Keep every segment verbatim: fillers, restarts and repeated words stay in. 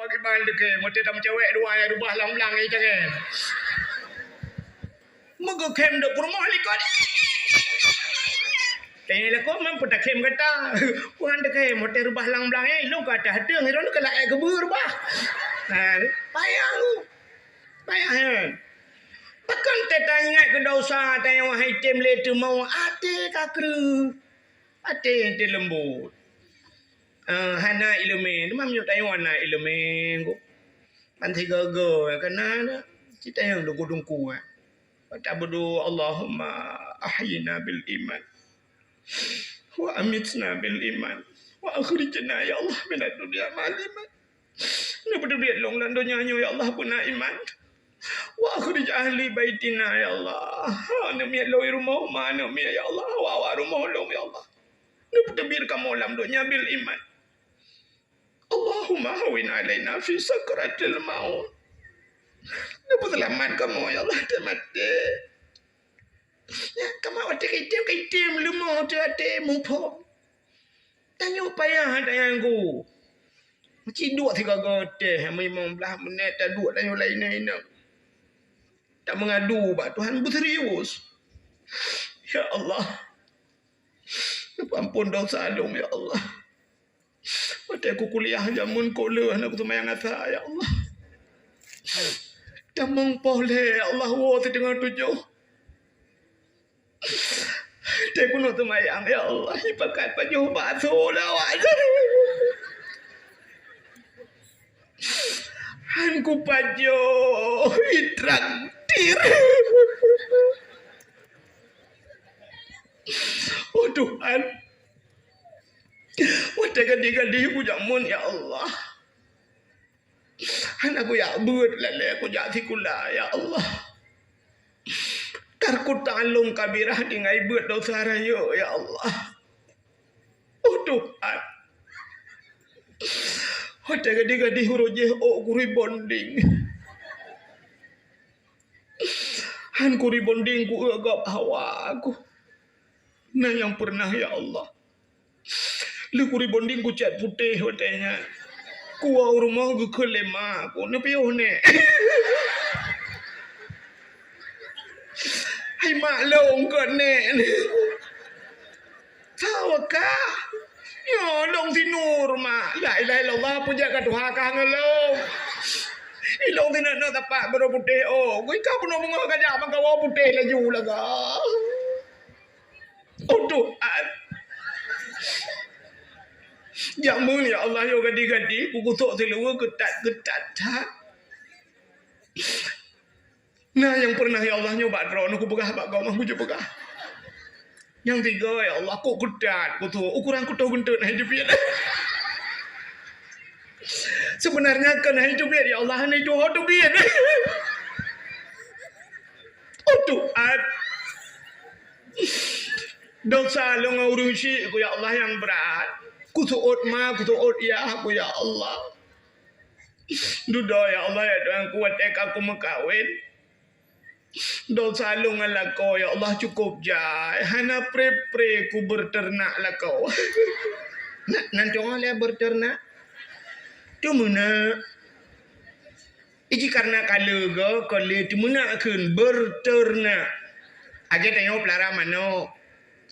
Iban teukem, watèe tameucewek dua nyang reubah lam blang nyang tangèn. Meugeukhem dok peurumoh likot. Tanya lakoe man peutakhem gata. Wan teukem, watèe reubah lam blang nyan, ilôn ka ateueh ateueng, ilôn ka laén keubeue reubah. Ha, payah ku. Payah nyan. Pakon teuingat keu desya tanyoe hai tem lé teuma até ka kreueh. Até teuh leumbot. Eh, hana ileumèe, teuma meunyoe tanyoe hana ileumèe, ban sigoe-goe, kana na, ci tanyoe dungku-dungku, eh. Ta'budu, Allahumma ahyina bil iman, wa amitna bil iman, wa akhrijna, ya Allah, minad dunya ma'al iman. Neupeuteubiet lôn lam donya nyoe, ya Allah, beuna iman. Wa akhrij ahli baitina, ya Allah. Aneuk miet lôn rumoh, ma aneuk miet, ya Allah. Awak-awak rumoh lôn, ya Allah. Neupeuteubiet kamoe lam donya bil iman. Allahumma hawwin alaina fi sakratil maut. Neupeuseulamat kamoe, ya Allah, watèe maté. Ya, kamoe watèe ka item, ka item, leumo teuh até muphom. Tanyoe payah, tanyoe nyan ku. Ci duek sigoe-goe teuh, limong blah menit taduek tanyoe lam inong-inong. Tameungadu bak Tuhan beuserius. Ya Allah, neupeuampon desya lôn, ya Allah. Watèe kukuliah jameun kok le hana kuseumayang asa, ya Allah. Tamong poh lhèe, ya Allah, woe siteungoh tujoh. Watèe keuneuk seumayang, ya Allah, ipakat pajoh baso lawak. Han kupajoh itraktir. Oh Tuhan, watèe gadih-gadih kujameun, ya Allah. Hana kujak beuet lalè kujak sikula, ya Allah. Tarku ta'allum kabirah tinggai beuet desya rayeuk, ya Allah. Oh Tuhan. Watèe gadih-gadih uroe jih ôk kurebonding. Han kurebonding ku eu gob hawa ku. Na nyang peureunah, ya Allah. Lheueh kurebonding kucat putéh watèe nyan. Kuwoe u rumoh geukheun lé ma ku, neupiôh nèk. Hai mak lôn keu nèk. Tawakal. Nyoe lôn si Nur, mak. La ilaha illallah, puja ka tuha ka ngon lôn. Ilôn si Nur, Nur tapak beurôh putéh, oh. Gui ka peunoh beungoh ka jak mangkawa putéh laju laga. Oh Tuhan. Jameun, ya Allah, yo gadih-gadih, ku gusok siluweue keutat-keutat that. Na nyang peureunah, ya Allah, nyoe bak droeneuh kupeugah bak gob mah, kujak peugah. Nyang tiga, ya Allah, kok keutat, kutu, ukuran kutoh geunteuk na teubiet. Sebenarnya kon na teubiet, ya Allah, na itu ho teubiet. Oh Tuhan. Desya lôn ngon ureueng syik ku, ya Allah, nyang brat. Kuseuôt ma, kuseuôt yah ku, ya Allah. Dudoe, ya Allah, ya Tuhan ku, watèe ka kumeukawen. Desya lôn ngon lakoe, ya Allah, cukôp jai. Hana pré-pré kubeuteunak lakoe. Na, nan cungoh lé beuteunak. Teumeunak. Iji karena ka leuga, ka lé teumeunak kheun beuteunak. Lagèe tanyoe peulara manok.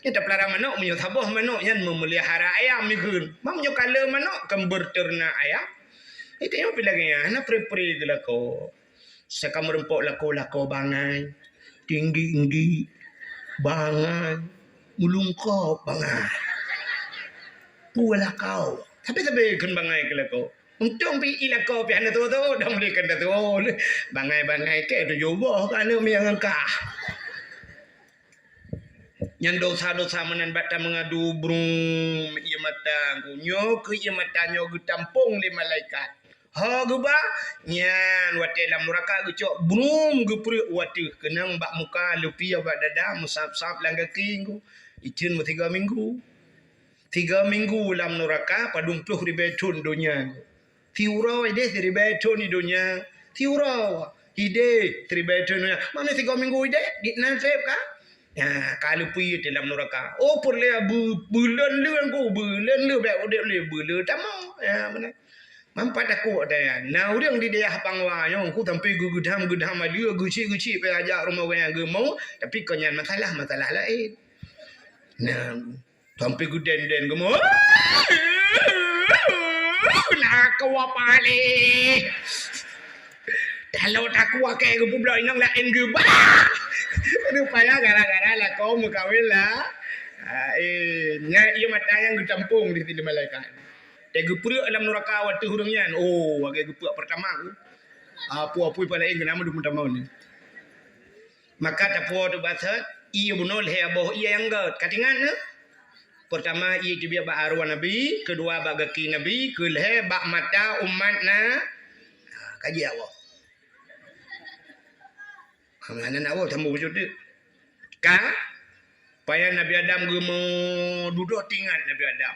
Nyan tapeulara manok, meunyoe saboh manok nyan memelihara ayam kheun. Meunyoe ka lé manok, kan beuteunak ayam. Nyan tanyoe pih lagèe nyan, hana pré-pré geulakoe. Saka meureumpok lakoe-lakoe bangai, tinggi-tinggi, bangai, meulungkop bangai. Peue lakoe. Tapi sabe kheun bangai keu lakoe. Untông pih i lakoe pih hana tuwoe-tuwoe, dong lé keu tuwoe. Bangai-bangai keu tujoh boh ka aneuk miet ngon kah. Nyan desya-desya meunan bak tameungadu brum ié mata ku. Nyoe keuh ié mata nyoe geutampông lé malaikat. Ho geuba, nyan watèe lam nuraka geucok brum geupreuek u ateueh keunong bak muka leupie bak dada meusab-sab lam gaki ku. Iceuen meusigoe minggu. Sigoe minggu lam nuraka padum ploh ribèe thôn donya. Siuroe ideh siribèe thôn i donya. Siuroe ideh siribèe thôn donya. Mana sigoe minggu ideh di nan sép ka? Ya, ka leupie di lam nuraka. Oh, peureulèe beu-, beuleuen-leuen ku, beuleuen-leuen bèk udép lé beuleuen tamong. Ya, beuna. Mampat takot ata nyan. Na ureuëng di dayah Pangwa nyoe, ku sampai geugeudam-geudam adu, geuchik-geuchik pih ajak rumoh gobnyan geumo, tapi kon nyan masalah, masalah laén. Nah, sampai geudan-dan geumo. Nah, kawa paléh. Kalau takut akai geupeubloe inong laén geubah. Rupanya gara-gara lakoe meukawen lah. Ah, eh, nya ié mata nyang geutampong di sini malaikat. Teugeupeureuk lam nuraka watée ureuëng nyan. Oh, lagée geupeureuk pertama. Apui-apui pala ingat nama dum pertama ni. Maka tapuo tu basat, ié bunoe lhée boh ié nyang gét. Katingat na? Pertama ié teubiet bak arwah Nabi, keudua bak gaki Nabi, keulhée bak mata umat na. Ha, kaji Allah. Hana nak Allah tambah wujud dia. Ka? Payah Nabi Adam geumo dudoe tingat Nabi Adam.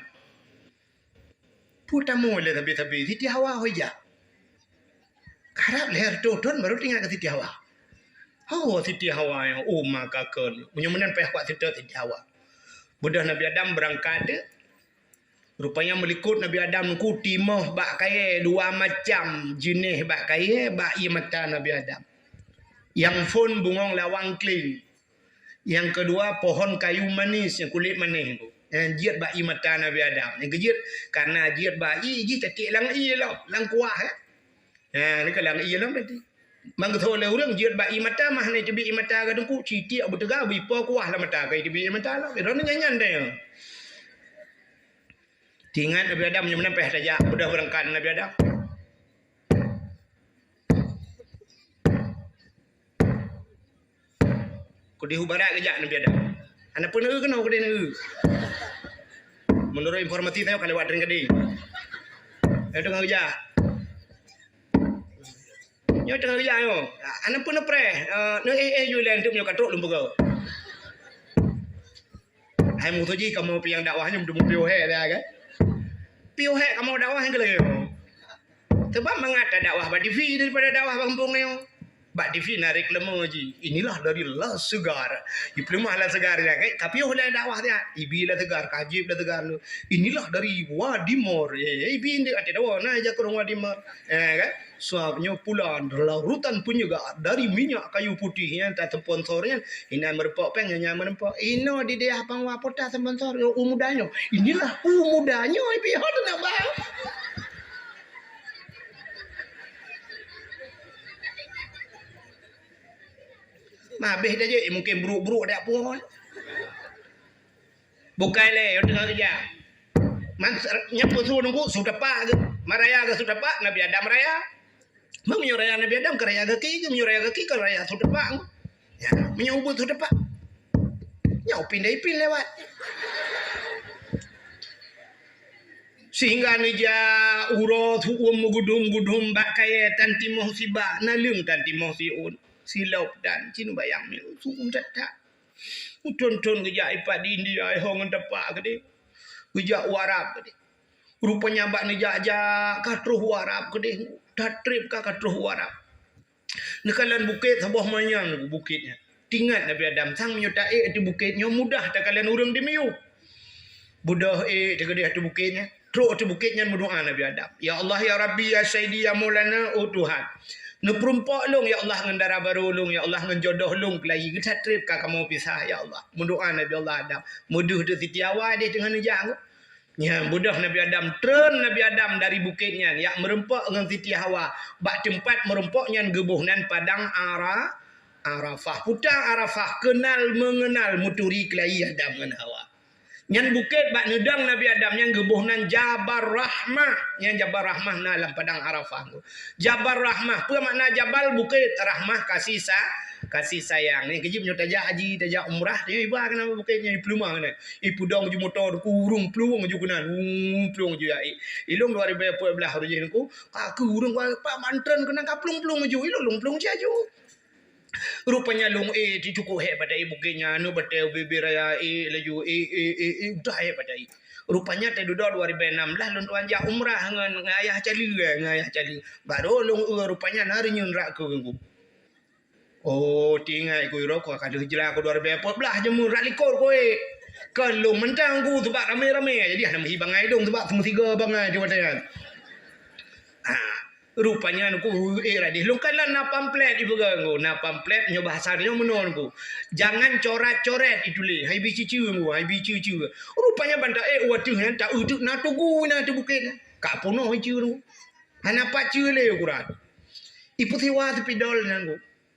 Peue tamoe lé sabe-sabe Siti Hawa hoi jak. Karab lhée reutôh thon baru teuingat keu Siti Hawa. Ho Siti Hawa nyoe, oh ma ka kön. Meunyoe meunan payah kuat seutôt Siti Hawa. Beudôh Nabi Adam beurangkat teuk. Rupanya meulikot Nabi Adam nungku timoh bak kayée dua macam jeuneh bak kayée bak ié mata Nabi Adam. Nyang phon bungöng lawang kling. Nyang keudua, pohon kayu manis nyang kulét manéh tu. Nyang jeuet bak ié mata Nabi Adam. Nyang keujeuet, karena jeuet bak ié, jih tatiek lam ié lom, lam kuah, eh. Ha, ni ka lam ié lom tadi. Mangkeutho lé ureuëng jeuet bak ié mata, mah hana teubiet ié mata ka teungku, citiek beuteuga, beuipo kuah lam mata, ka teubiet ié mata lom. Droeneuh nyan-nyan deh. Teuingat Nabi Adam nyang meunan payah tajak, beudôh beurangkat Nabi Adam. Keudeh u barat geujak Nabi Adam. Hana peue neueu keunoe keudeh neueu. Meunurot informasi tanyoe ka lewat Tring Gading. Nyoe teungoh geujak. Nyoe teungoh geujak nyoe. Hana peue neupreh. Eh, neuéh-éh ju ilée, enteuk meunyoe ka trok lôn peugah. Hai musoh jih kamoe piang dakwah nyoe meuteumé piôh hék dah kan? Piôh hék kamoe dakwah nyang keulheueh. Sebab mangat tadakwah bak T V daripada dakwah bak gampông nyoe. Bak T V na reklame jih. Inilah dari La Segar. Ipeuleumah La Segar nyan kan? Ka piôh lé dakwah nyan. Ibi La Segar, ka jieb La Segar tu. Inilah dari Wadi Mor. Eh, ibi ndeuk até dawa na jak ureuëng Wadi Mor. Eh kan? Sabab nyoe pula larutan peunyegar dari minyak kayu putih nyang tasponsor nyan. Inan meureumpok péng nyan meureumpok. Inoe di dayah Pangwa po tasponsor nyoe u muda nyoe. Inilah u muda nyoe pih hot na ba. Mabeh dah je mungkin buruk-buruk dak pun. Bukai lé, teungoh geujak. Man, nyan peusu nunggu, su tepak geuh. Maraya geuh su tepak, Nabi Adam raya. Meunyoe raya Nabi Adam, keu raya gaki geuh, meunyoe raya gaki, keu raya su tepak. Ya, meunyoe ubeut su tepak. Nyoe pindai pin lewat. Sehingga neujak uroe su uem meugudum-gudum bak kayée tan timoh sibak, naleueng tan timoh siôn. Silop dan cin bayang milu su uem that-that. Thon-thon geujak ipat di India, ai ho ngon tepak keudeh. Geujak u Arab keudeh. Rupanya bak neujak-jak ka troh u Arab keudeh. Tatreb ka, ka troh u Arab. Neukalon bukét saboh manyang bukét nyan. Tingat Nabi Adam, sang meunyoe taék ateueh bukét nyoe mudah takalon ureuëng di miyueb. Beudôh ék teukeudeh ateueh bukét nyan. Trok ateueh bukét nyan meudoá Nabi Adam, "Ya Allah, ya Rabbi, ya Sayyidi, ya Maulana, oh Tuhan. Neupeurumpok lôn, ya Allah, ngon dara barô lôn, ya Allah, ngon jodoh lôn keulayi geuh that treb ka kamoe pisah, ya Allah." Meudoá Nabi Allah Adam. Meudeuh teuh Siti Hawa deh teungoh neujak. Nyan beudôh Nabi Adam, treun Nabi Adam dari bukét nyan, jak meurumpok ngon Siti Hawa. Bak teumpat meurumpok nyan geuboh nan Padang Ara-, Arafah. Peue ta Arafah, kenal mengenal, meuturi keulayi Adam ngon Hawa. Nyan bukét bak neudong Nabi Adam nyan geuboh nan Jabal Rahmah. Nyan Jabal Rahmah na lam Padang Arafah. Jabal Rahmah, peue makna jabal? Bukét, rahmah, kasih sa-, kasih sayang. Nyan keujeuet nyoe tajak haji, tajak umrah, nyoe iba keunan bukét nyan, ipeuleumah keunan. Ipeudong ju moto, ureuëng plueng ju keunan, ureuëng plueng ju ya. Ilôn dua ribu empat belas uroe jih nyan ku, ka keu ureuëng, ka, ka mantren keunan ka plueng-plueng ju, ilôn lôn plueng ju. Rupanya lôn ék, teucukôp hék bak taék bukét nyan, aneuk batée ubé-bé raya ék laju, ék, ék, ék, ék, udah hék bak taék. Rupanya teududoe dua ribu enam belas lôn tuan jak umrah ngon, ngon ayah Cali, ngon ayah Cali. Baru lôn, eh, rupanya na reunyeun rak keu ngon ku. Oh, tingai ku iro ku ka deuh jela ku dua ribu empat belas jeumeu rak likot ku ék. Kon lôn mantong ku sebab ramé-ramé. Jadi hana meuhi bangai dong sebab seumeusiga bangai di watée nyan. Ah, rupanya nyoe ku, eh, radeh. Lôn kalon na pamflet ipeugah nyoe, na pamflet nyoe bahasa nyoe meunoe nyoe ku. Jangan coret-coret ituléh, hai bi ceue-ceue nyoe, hai bi ceue-ceue. Rupanya ban taék, eh, watèe nyan taeu teuk na tugu na teuh bukét. Ka peunoh iceue nyoe. Hana pat ceue lé ukuran. Ipeusiwa spidol nyan ku.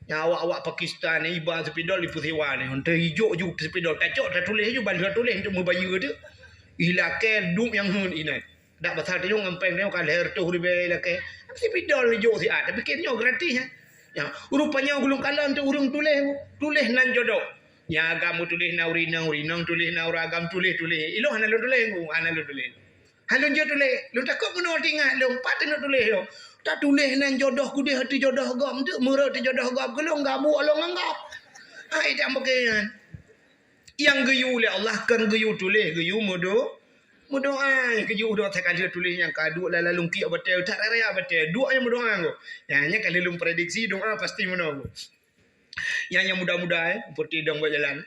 Nyang awak-awak Pakistan ni iba spidol ipeusiwa ni. Untuk ijok ju spidol, tacok tatuléh ju, ban tatuléh untuk meubayeue tu. Ilakée duek nyang heuet inan. Dak pasal tanyoe ngon péng tanyoe ka lhèe reutôh ribèe ilakée. Spidol ijok siat, tapi keu nyoe gratis, eh. Ya, rupanya gulong kalon tu ureueng tuléh, tuléh nan jodoh. Nyang agam tuléh nan ureueng inong, ureueng inong tuléh nan ureueng agam, tuléh-tuléh. Ilôn hana lôn tuléh, hana lôn tuléh. Hai lôn jeuet tuléh, lôn takot bunoe teuingat lôn, pat teuneuk tuléh lôn. Tatuléh nan jodoh keudeh ateueh jodoh gob, meureuek teuh jodoh gob keu lôn, gabuek lôn ngon gob. Hai, dak meukeuen. Nyang geuyue lé Allah kon geuyue tuléh, geuyue meudo-, meudoa. Geuyue doa sakali tuléh nyang ka duek lam lalung kiok batée, that raya batée, duek nyang meudoa nyoe. Nyan, nyan ka lheueh lôn prediksi doa pasti meunoe. Nyang, nyang muda-muda, eh, putih dong bak jalan.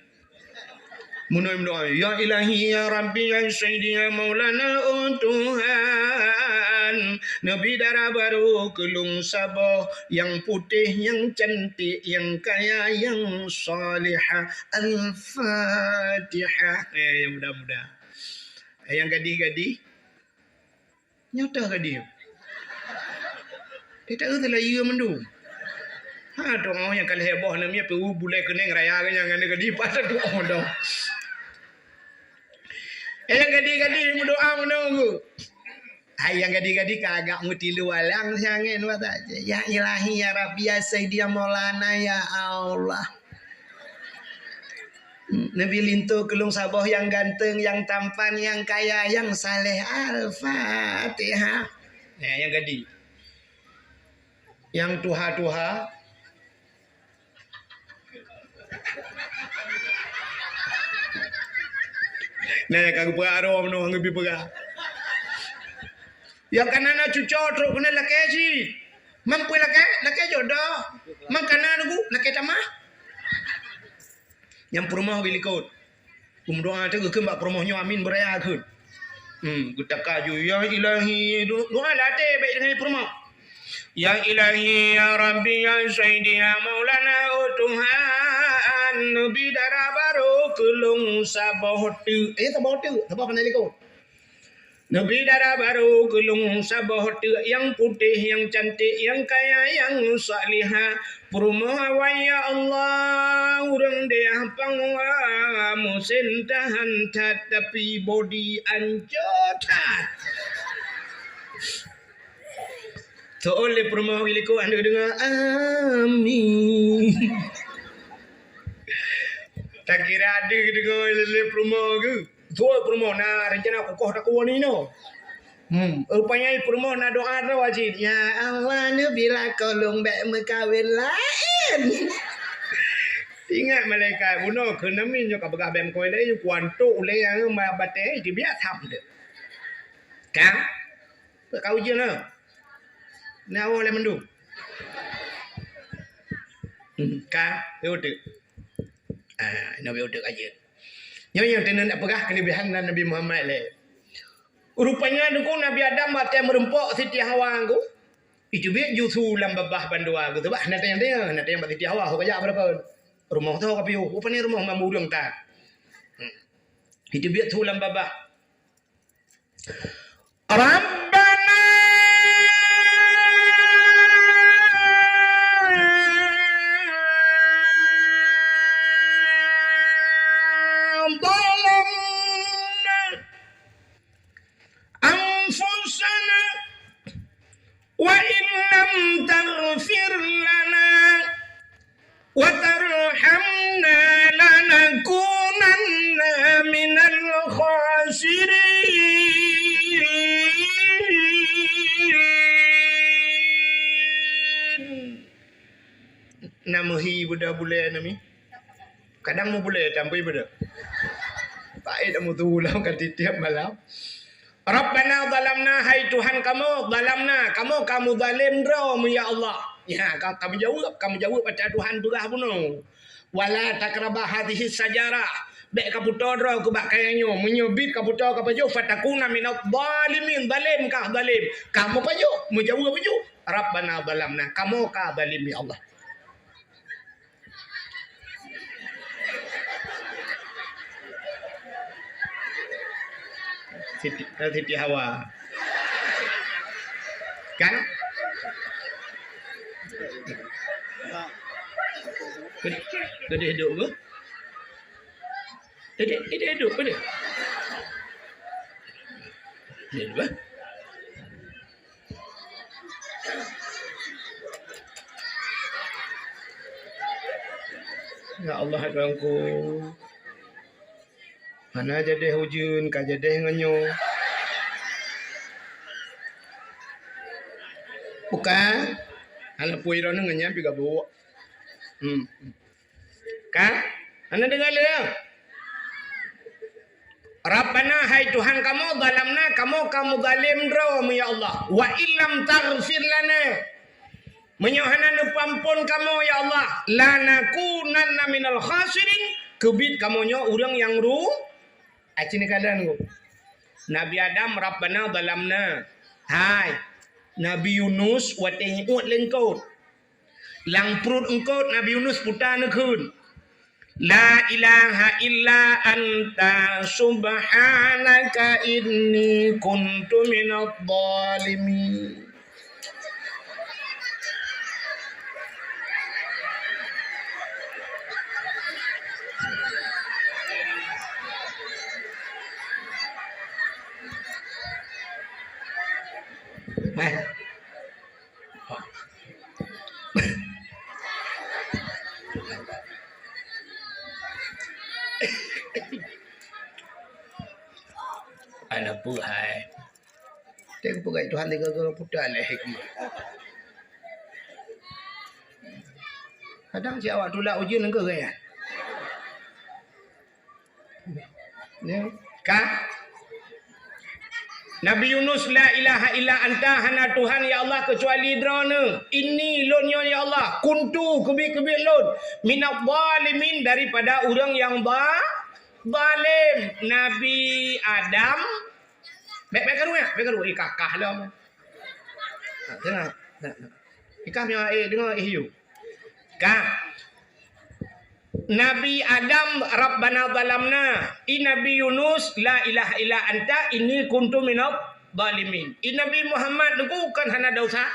Meunoe meudoa, "Ya Ilahi, ya Rabbi, ya Sayyidi, ya Maulana, oh Tuhan, neubi dara barô keu lôn saboh, nyang putéh, nyang cantik, nyang kaya, nyang salihah." Al-Fatihah. Eh, nyang muda-muda. Eh, nyang gadih-gadih. Nyoe toh gadih. Teuta eu teulayeue mandum. Ha, doa nyang ka lhèe boh namiet peu bulèe keuneng raya nyan ngon gadih pat doa doh. Eh, nyang gadih-gadih meudoa meunoe. Hai, nyang gadih-gadih ka agak meutilu alang siangén mata. Ya Ilahi, ya Rabbi, ya Sayyidi, ya Maulana, ya Allah. Neubi linto keu lôn saboh nyang ganteng, nyang tampan, nyang kaya, nyang saleh. Al-Fatihah. Nyan, nyang gadih. Nyang tuha-tuha. Nah, ka geupeugah aroe meunoe, hana geubi peugah. Nyang kana na cuco trok keuneuk lakée cit. Mampu lakée, lakée jodoh. Mang kana nunggu, lakée tamah. Nyang peurumoh beulikot. Kumeudoa teuh geukheun bak peurumoh nyoe amin beuraya kheun. Hmm, geutaka ju, "Ya Ilahi," do-, doa lam até bèk deungon peurumoh. "Ya Ilahi, ya Rabbi, ya Sayyidi, ya Maulana, oh Tuhan, neubi dara barô keu lôn saboh teuk." Eh, saboh teuk, saboh keuneuk likot. Neubi dara barô keu lôn saboh teuk nyang putéh, nyang cantik, nyang kaya, nyang salihah. Peurumoh awai, ya Allah, ureueng dayah pangwa, musén tahan that, tapi bodi ancô that. Soe lé peurumoh geulikot hana geudeungoe, amin. Takira deuh geudeungoe lé peurumoh geuh. Soe peurumoh na rencana kukoh takue ninoe. Hmm, rupanya peurumoh na doa droe cit. Ya Allah, neubi lakoe lôn bèk meukawen laén. Ingat malaikat bunoe keuneumi nyoe ka peugah bèk meukawen laén, kuantok ulèe nyang ma batèe, jibiak tham deuh. Ka? Ka ujeuen na. Nyoe awai lé mandum. Hmm, ka, ya udah. Ah, Nabi udah aja. Nyoe nyang teuneuk peugah keulebihan Nabi Muhammad lé. Rupanya dukung Nabi Adam watèe meureumpok Siti Hawa ngku. Itubiet ju su lam babah bandua ngku. Sebab hana teunyang-teunyang, hana teunyang bak Siti Hawa, ho kajak beureupeuen. Rumoh tho ka piôh, rupanya rumoh mamureueng that. Hmm. Itubiet su lam babah. Rabbana zalamna anfusana wa in lam taghfir lana wa tarhamna lanakunanna minal khasirin. Na meuhi beuda bulèe nami. Kadang meubulèe tampui beuda. Paét meutulam ka tiep-tiep malam. Rabbana zalamna, hai Tuhan kamoe, zalamna, kamoe ka meuzalém droe, ya Allah. Ya, ka, ka meujaweueb, ka meujaweueb ata Tuhan peugah bunoe. Wala taqraba hadhihi syajarah, Bèk kaputô droe keu bak kayèe nyoe, meunyoe bit kaputô kapajoh, fatakuna minadh dhalimin, zalém kah zalém. Kamoe pajoh, meujaweub pajoh, Rabbana zalamna, kamoe ka zalém ya Allah. Siti, eh, Siti Hawa. Kan? Geude, geude hidup ke? Idéh, idéh duek peue deh? Idéh duek, eh? Ya Allah, Tuhanku. Hana jadeh ujeuen, ka jadeh ngon nyoe. Bukan. Hana pui droeneuh ngon nyan pi gabuk. Hmm. Ka? Hana deungoe lé, ya? Rabbana, hai Tuhan kamoe, zalamna, kamoe ka meuzalim droe, ya Allah. Wa illam taghfir lana. Meunyoe hana neupeuampôn kamoe, ya Allah, lanakunanna minal khasirin, keubiet kamoe nyoe ureuëng nyang ru-, Aci neukalon ku. Nabi Adam, Rabbana zalamna. Hai, Nabi Yunus watée jiuet lé eungkôt. Lam pruet eungkôt Nabi Yunus peue ta neukheun, "La ilaha illa anta subhanaka inni kuntu minadh dhalimin." Hai. Ana peue hai? Teupeugah Tuhan tiga kali putar lé hikmah. Kadang si awak tulak ujeuen ke gaya. Ya. Ka? Nabi Yunus, "La ilaha illa anta," hana Tuhan ya Allah keucuali Droeneuh. "Inni," lôn nyoe ya Allah, "kuntu," keubiet-keubiet lôn, "minadh dhalimin," daripada ureuëng nyang ba-, zalim. Nabi Adam, bèk, bèk karu, ya, bèk karu, eh, kakah lom. Nah, tengok. Nah, nah. Ikah nyoe, eh, deungoe, eh, yue. Ka. Nabi Adam, "Rabbana zalamna." I Nabi Yunus, "La ilaha illa anta, inni kuntu minadh dhalimin." I Nabi Muhammad nyoe kon hana desya.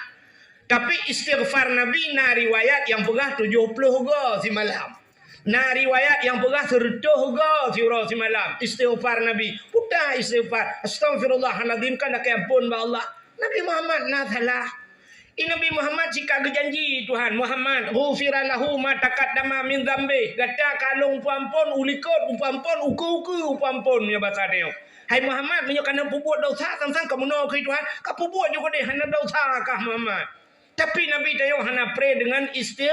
Tapi istighfar Nabi na riwayat nyang peugah tujoh ploh go simalam. Na riwayat nyang peugah seureutoh go siuroe simalam. Istighfar Nabi. Peue ta istighfar. "Astaghfirullahalazim," ka lakèe ampôn bak Allah. Nabi Muhammad na salah. I Nabi Muhammad sika geujanji Tuhan, "Muhammad, ghufira lahu ma taqaddama min dzambi." Gata ka lôn peuampôn, u likot peuampôn, ukeue-ukeue peuampôn, meunyoe basa tanyoe. Hai Muhammad, meunyoe kana peubuet desya, sang-sang kameunoe keu Tuhan, ka peubuet ju keudeh, hana desya kah Muhammad. Tapi Nabi tanyoe hana pré deungon isti-,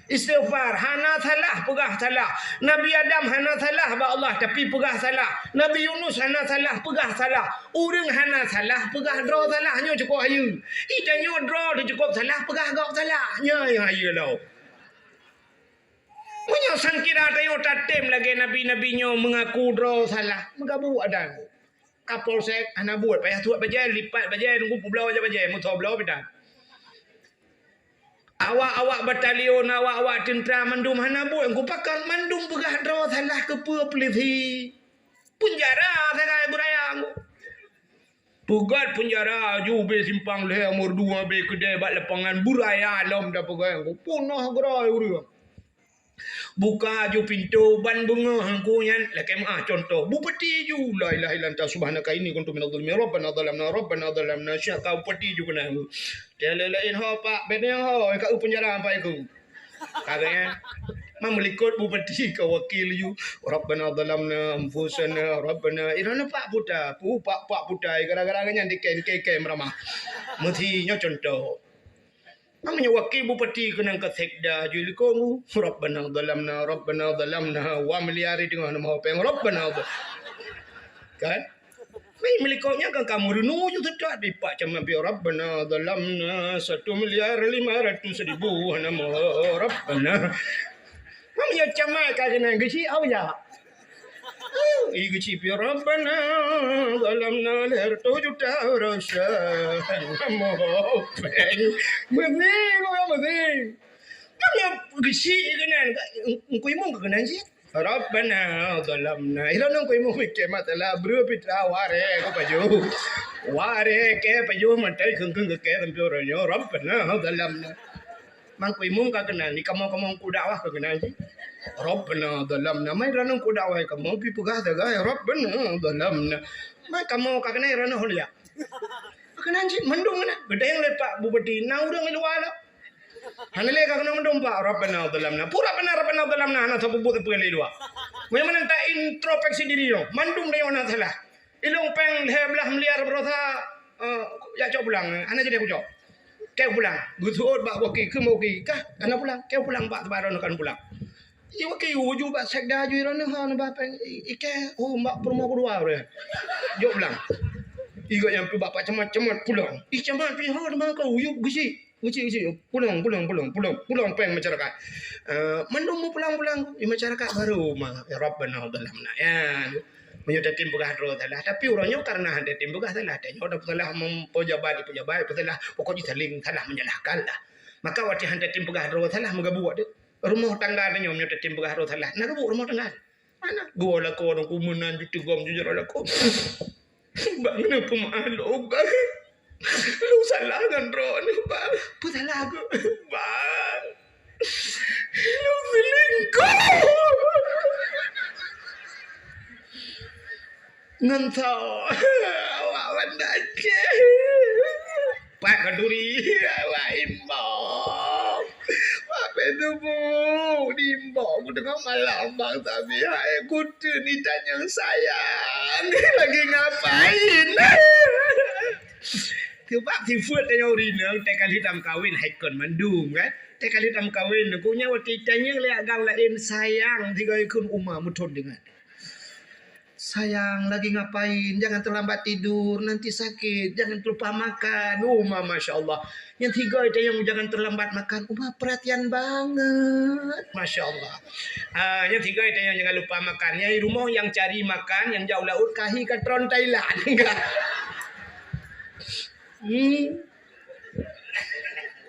istighfar, hana salah peugah salah. Nabi Adam hana salah bak Allah, tapi peugah salah. Nabi Yunus hana salah peugah salah. Ureuëng hana salah peugah droe salah, nyoe cukôp hayeue. I tanyoe droe teuh cukôp salah peugah gob salah. Nyoe nyang hayeue lom. Meunyoe sangkira tanyoe tatem lagèe nabi-nabi nyoe meungaku droe salah, meugabuk adan. Kapolsek hana buet, payah tuet bajèe, lipat bajèe, nunggu peubloe jak bajèe, meutoe bloe pih tan. Awak-awak batalion, awak-awak teuntra mandum hana buet, nunggu pakon mandum peugah droe salah keu peue, peulisi. Peunjara sagai beuraya nunggu. Peugöt peunjara ju ubé simpang lhèe, umur dua bé keudè bak lapangan beuraya lom tapeugöt nunggu. Peunoh geura ureuëng. Buka ju pintoe ban beungoh Teungku nyan, lakèe meu'ah cuntoh. Bupati ju, "La ilaha illa anta subhanaka inni kuntu minadh dhalimin. Rabbana zalamna, Rabbana zalamna." Siap ka bupati ju keunan. Tiep laén ho, Pak, bèk nyang ho, ka u peunjara Pak Teungku. Ka geuh nyan. Mam meulikot bupati ka wakil ju. "Rabbana zalamna anfusana, Rabbana." Iroh na Pak Puta, pu Pak, Pak Puta, gara-gara nyan dikèe-kèe meuramah. Meusi nyoe cuntoh. Meunyoe wakil bupati keunong ka sekda ju likot, "Rabbana zalamna, Rabbana zalamna," wa miliar di teungoh nama hopeng, "Rabbana za-," kan? Meulikot nyan kan ka meurunoe ju seutôt di Pak Camat pih, "Rabbana zalamna satu miliar lima ratus ribu," nama, "Rabbana." Meunyoe camat ka keunong geuchik, au ya? Ih, geucit pih, "Rabbana zalamna," lhèe reutôh juta rasa. Meuhopeng. Meuhing, ureueng meuhing. Mangap geucit keunan. Engkui mong keunan cit. "Rabbana zalamna." Ilôn engkui mong pike masalah breueh pitra warèe keu pajoh. Warèe kèe pajoh maté kheun-kheun keu kèe sampoe uroe nyoe. "Rabbana zalamna." Mangkui mong ka keunan, di kamoe-kamoe ku dakwah ka keunan cit. "Rabbana zalamna." Mai droeneuh ku dakwah kamoe, pi peugah sagai, "Rabbana zalamna." Mai kamoe ka keunan, droeneuh hon jak. Ka keunan cit, mandum keunan. Geudeng lé Pak Bupati, na ureueng di luwa lom. Hana lé ka keunan mandum, Pak, "Rabbana zalamna." Pura Rabbana, "Rabbana zalamna," hana sapeue buet sapeue lé luwa. Meunyoe meunan ta introspeksi diri nyoe, mandum tanyoe na salah. Ilôn péng lhèe blaih miliar baroesa, eh, jak cok pulang, hana jadi kucok. Keu pulang, geuseuôt bak waki, keu waki, kah hana pulang, keu pulang bak teubaro neukan pulang. Iwaki uju bak sekda ju iroe neuh, hana ba péng, i-, ikeh, oh, bak peurumoh keudua ureueng. Jok pulang. Iga nyang pih bak Pak Camat, Camat pulang. Ih, Camat pih, ha, teuma kau, uju geucit. Geucit, geucit. Pulang, pulang, pulang, pulang. Pulang péng masyarakat. Eh, mandum meupulang-pulang. Di masyarakat baru ma, "Ya Rabbana zalamna." Ya. Meunyoe tatem peugah droe salah, tapi uroe nyoe karena han tatem peugah salah, tanyoe dah salah meupejabat, pejabat peusalah, pokok jih saling salah menyalahkan lah. Maka watèe han tatem peugah droe salah, meugabuek deh. Rumoh tangga tanyoe meunyoe tatem peugah droe salah, na gabuek rumoh tangga. Hana. Geuwoe lakoe ngon ku meunan ju teugom ju jaroe lakoe. Bang, neupeumaah lôn, Bang. Lôn salah ngon droeneuh, Bang. Peue salah keuh, Bang? Lôn seulingkoh ngon soe? Awak banda Aceh. Pat khanduri, awak imbong. Wak peuet suboh, di imbong ku teungoh malam, Bang Sabi, hai kuteun itanyong sayang. Lagi ngapain? Sebab sifeuet tanyoe ureueng inong, teuka lheueh tameukawen hai kon mandum, kan? Teuka lheueh tameukawen, ku nyan watèe itanyong lé agam laén sayang, sigoe kheun uma meuthon deungon. Sayang, lagi ngapain? Jangan terlambat tidur, nanti sakit. Jangan terlupa makan. Oh, ma, masya Allah. Nyang tiga itu yang jangan terlambat makan. Uma perhatian banget. Masya Allah. Ah, nyang tiga itu yang jangan lupa makan. Nyang di rumoh nyang cari makan, nyang jak u laôt, kahi ka tron Thailand. Hmm.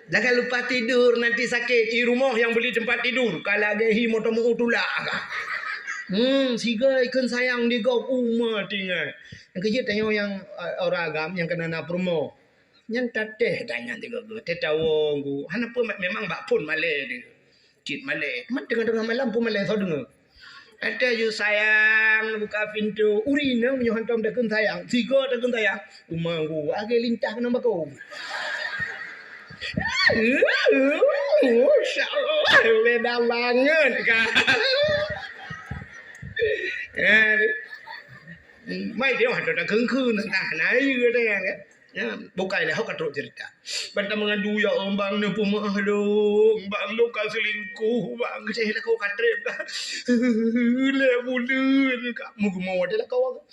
Jangan lupa tidur, nanti sakit. I rumoh nyang beuli teumpat tidur, ka lagèe hi moto meu tulak ka. Hmm, sigoe kheun sayang di gob uma tinggai. Nyang keujeuet tanyoe nyang, eh, ureueng agam nyang keunan na peurumoh. Nyan tatéh tanyan di gob, teuh tawong ku. Hana peue, memang bak phon malèe deh. Cit malèe. Man teungoh-teungoh malam pun malèe soe deungö. Até ju sayang buka pintu. Ureueng inong meunyoe hantom takheun sayang. Sigoe takheun sayang. Uma ku, agé lintah keunan bako. Masya Allah, beda banget kan. Eh, mai dia hantom takheun-kheun. Nah, nah, iya dia kan. Ya, bukai lé, hok ka trok cerita. Ban ta meungadu, "Ya Allah, bang, neupeumaah lôn. Bang, lôn ka selingkuh, bang. Keucai lakoe ka trép dah. Lhèe buleuen ka meugumoe di lakoe."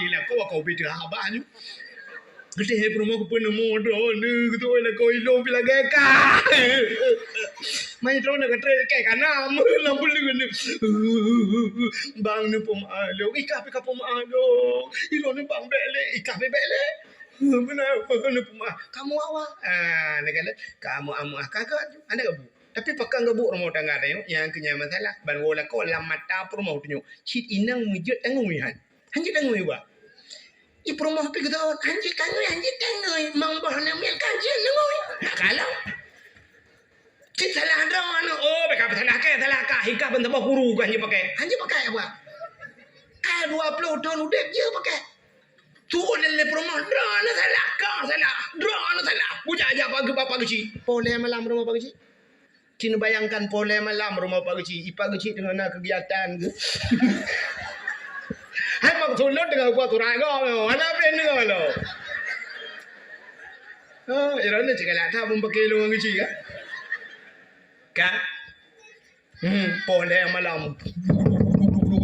Ih, lakoe ka ubit teuhaba nyoe. Keucai peurumoh keupeue neumo droeneuh, keucai lakoe ilôn pih lagèe ka. Mai droeneuh ka trép kèe ka na, lam buleuen. Bang, neupeumaah lôn. Ih, ka pih ka peumaah lôn. Ilôn bang bèk lé. Ih, ka pih bèk lé. Beuna, neupeumaah. Kamoe awak. Ah, neukalon. Kamoe amoe. Ka gèt. Hana gabuek. Tapi pakon gabuek rumoh tangga tanyoe, nyang keu nyan masalah. Ban woe lakoe lam mata peurumoh tanyoe. Cit inong meujeuet tangui han. Han jeuet tangui ba. Di peurumoh pih geutawon, "Han jeuet tangui, han jeuet tangui, mang boh aneuk miet ka jeuet tangui." Nah, kalau cit salah droeneuh, oh, bèk ka salah kèe, salah kah, hikah ban saboh guru ka han jeuet pakai. Han jeuet pakai apa? Ka dua ploh thon udép jeuet pakai. Tuwoe lé peurumoh, droeneuh salah, kah salah, droeneuh salah. Bujak jak Pak Geuchik, Pak Geuchik. Poh lhèe malam rumoh Pak Geuchik. Cit neubayangkan poh lhèe malam rumoh Pak Geuchik, i Pak Geuchik teungoh na keugiatan geuh. Hai maksud lôn teungoh buet surat gob, hana pih deungoe lôn. Oh, droeneuh cit galak that meupakè lôn ngon Geuchik kan? Kan? Hmm, poh lhèe malam.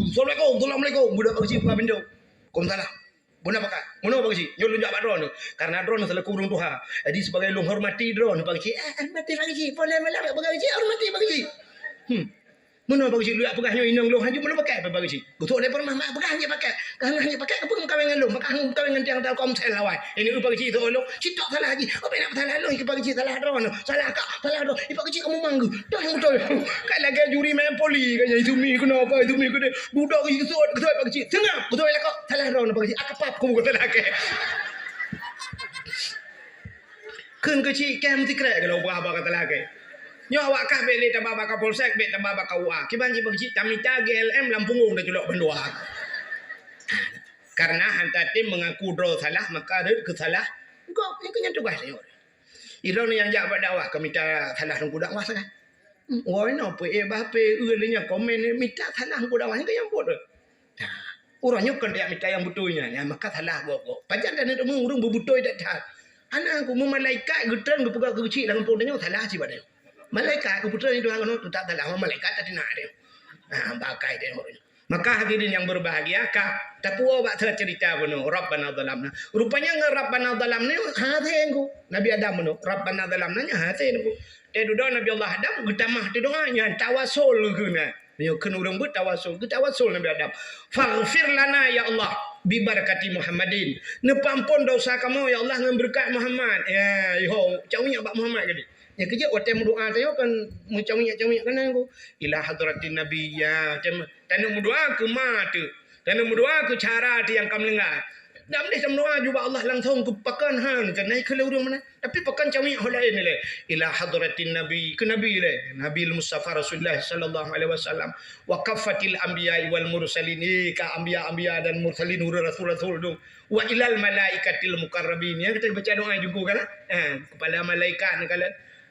Assalamualaikum, assalamualaikum. Budak Pak Geuchik buka pintoe. Waalaikumsalam. Bunoe pakat. Bunoe Pak Geuchik. Nyoe lôn jak bak droeneuh. Karena droeneuh selaku ureueng tuha. Jadi sebagai lôn hormati droeneuh Pak Geuchik. Eh, hormati Pak Geuchik. Poh lhèe malam Pak Geuchik. Hormati Pak Geuchik. Hmm. Meunoe Pak Geuchik, lôn jak peugah nyoe inong lôn, hanjeuet meulôn pakai Pak Geuchik. Geuthok lé peurumoh, mak peugah hanjeuet pakai. Ka hanjeuet pakai, keupeue kawen ngon lôn, maka kawen ngon tiang Telkomsel awai. Ini Pak Geuchik thok lôn, cit tok salah jih. Oh, bèk na salah lôn, Pak Geuchik salah droeneuh. Salah kah, salah droeneuh. Pak Geuchik kamoe manggeuh. Dah nyang beutôi. Ka lagèe juri main poli, ka nyan itu mi keunoe, ka itu mi keunoe. Dudoe Geuchik geuthok, geuthok Pak Geuchik. Seungab, geuthok lakoe. Salah droeneuh Pak Geuchik. Akapap ku bukan salah kèe. Kheun keuchik kèe meusikrek keu lôn peugah haba ka salah kèe. Nyoe awak kah bèk lé taba bak Kapolsek, bèk taba bak K U A. Kiban jih Pak Geuchik tamita G L M lam punggong taculok bandua. Karena han tatem meungaku droe salah, maka rhot keu salah gob. Nyan keuh nyan tugaih tanyoe. Droeneuh nyang jak bak dakwah ka mita salah teungku dakwah sagai. Hmm, woe inoe peuék bak H P, eu lé nyan komen, mita salah teungku dakwah, nyan keuh nyang buet. Nah, uroe nyoe kon tajak mita nyang beutôi nyan, nyan maka salah gob-gob. Pajan taneuk teumeung ureueng beubeutôi that-that. Hana ku, meu malaikat geutreun geupeugah keu keuchik lam gampông tanyoe salah cit bak tanyoe. Malaikat geupeutreun di Tuhan keunoe teutap salah, meu malaikat tatinak tanyoe. Ha, bakai tanyoe. Maka hadirin yang berbahagia, ka tapuwoe bak cerita bunoe, Rabbana zalamna. Rupanya ngon Rabbana zalamna, ha, hasé ku. Nabi Adam bunoe, Rabbana zalamna nyan hasé ku. Teududoe Nabi Allah Adam geutamah teudoa nyan tawasul geuh nyan. Nyoe kheun ureueng beutawasul, geutawasul Nabi Adam. "Faghfir lana ya Allah, bi barakati Muhammadin." Neupeuampôn dosa kamoe ya Allah ngon beureukat Muhammad. Ya, iho, cawiek bak Muhammad geude. Nyang keujeuet watèe meudoa tanyoe kan meucawiek-cawiek kan nyan ku. Ila hadratin Nabi, ya, tem-, taneuk meudoa keu ma teuh. Taneuk meudoa keu cara teuh nyang ka meuninggai. Dak meudeh tameudoa ju bak Allah langsông keu pakon han, kan na ikheun lé ureueng meunan. Tapi pakon cawiek ho laén lé. Ila hadratin Nabi, keu Nabi lé. Nabi Mustafa Rasulullah sallallahu alaihi wasallam. Wa kaffatil anbiya wal mursalin. Eh, ka anbiya-anbiya dan mursalin, ureueng rasul-rasul tu. Wa ilal malaikatil muqarrabin. Nyang ka baca doa jungku kan? Eh, kepala malaikat ni kan?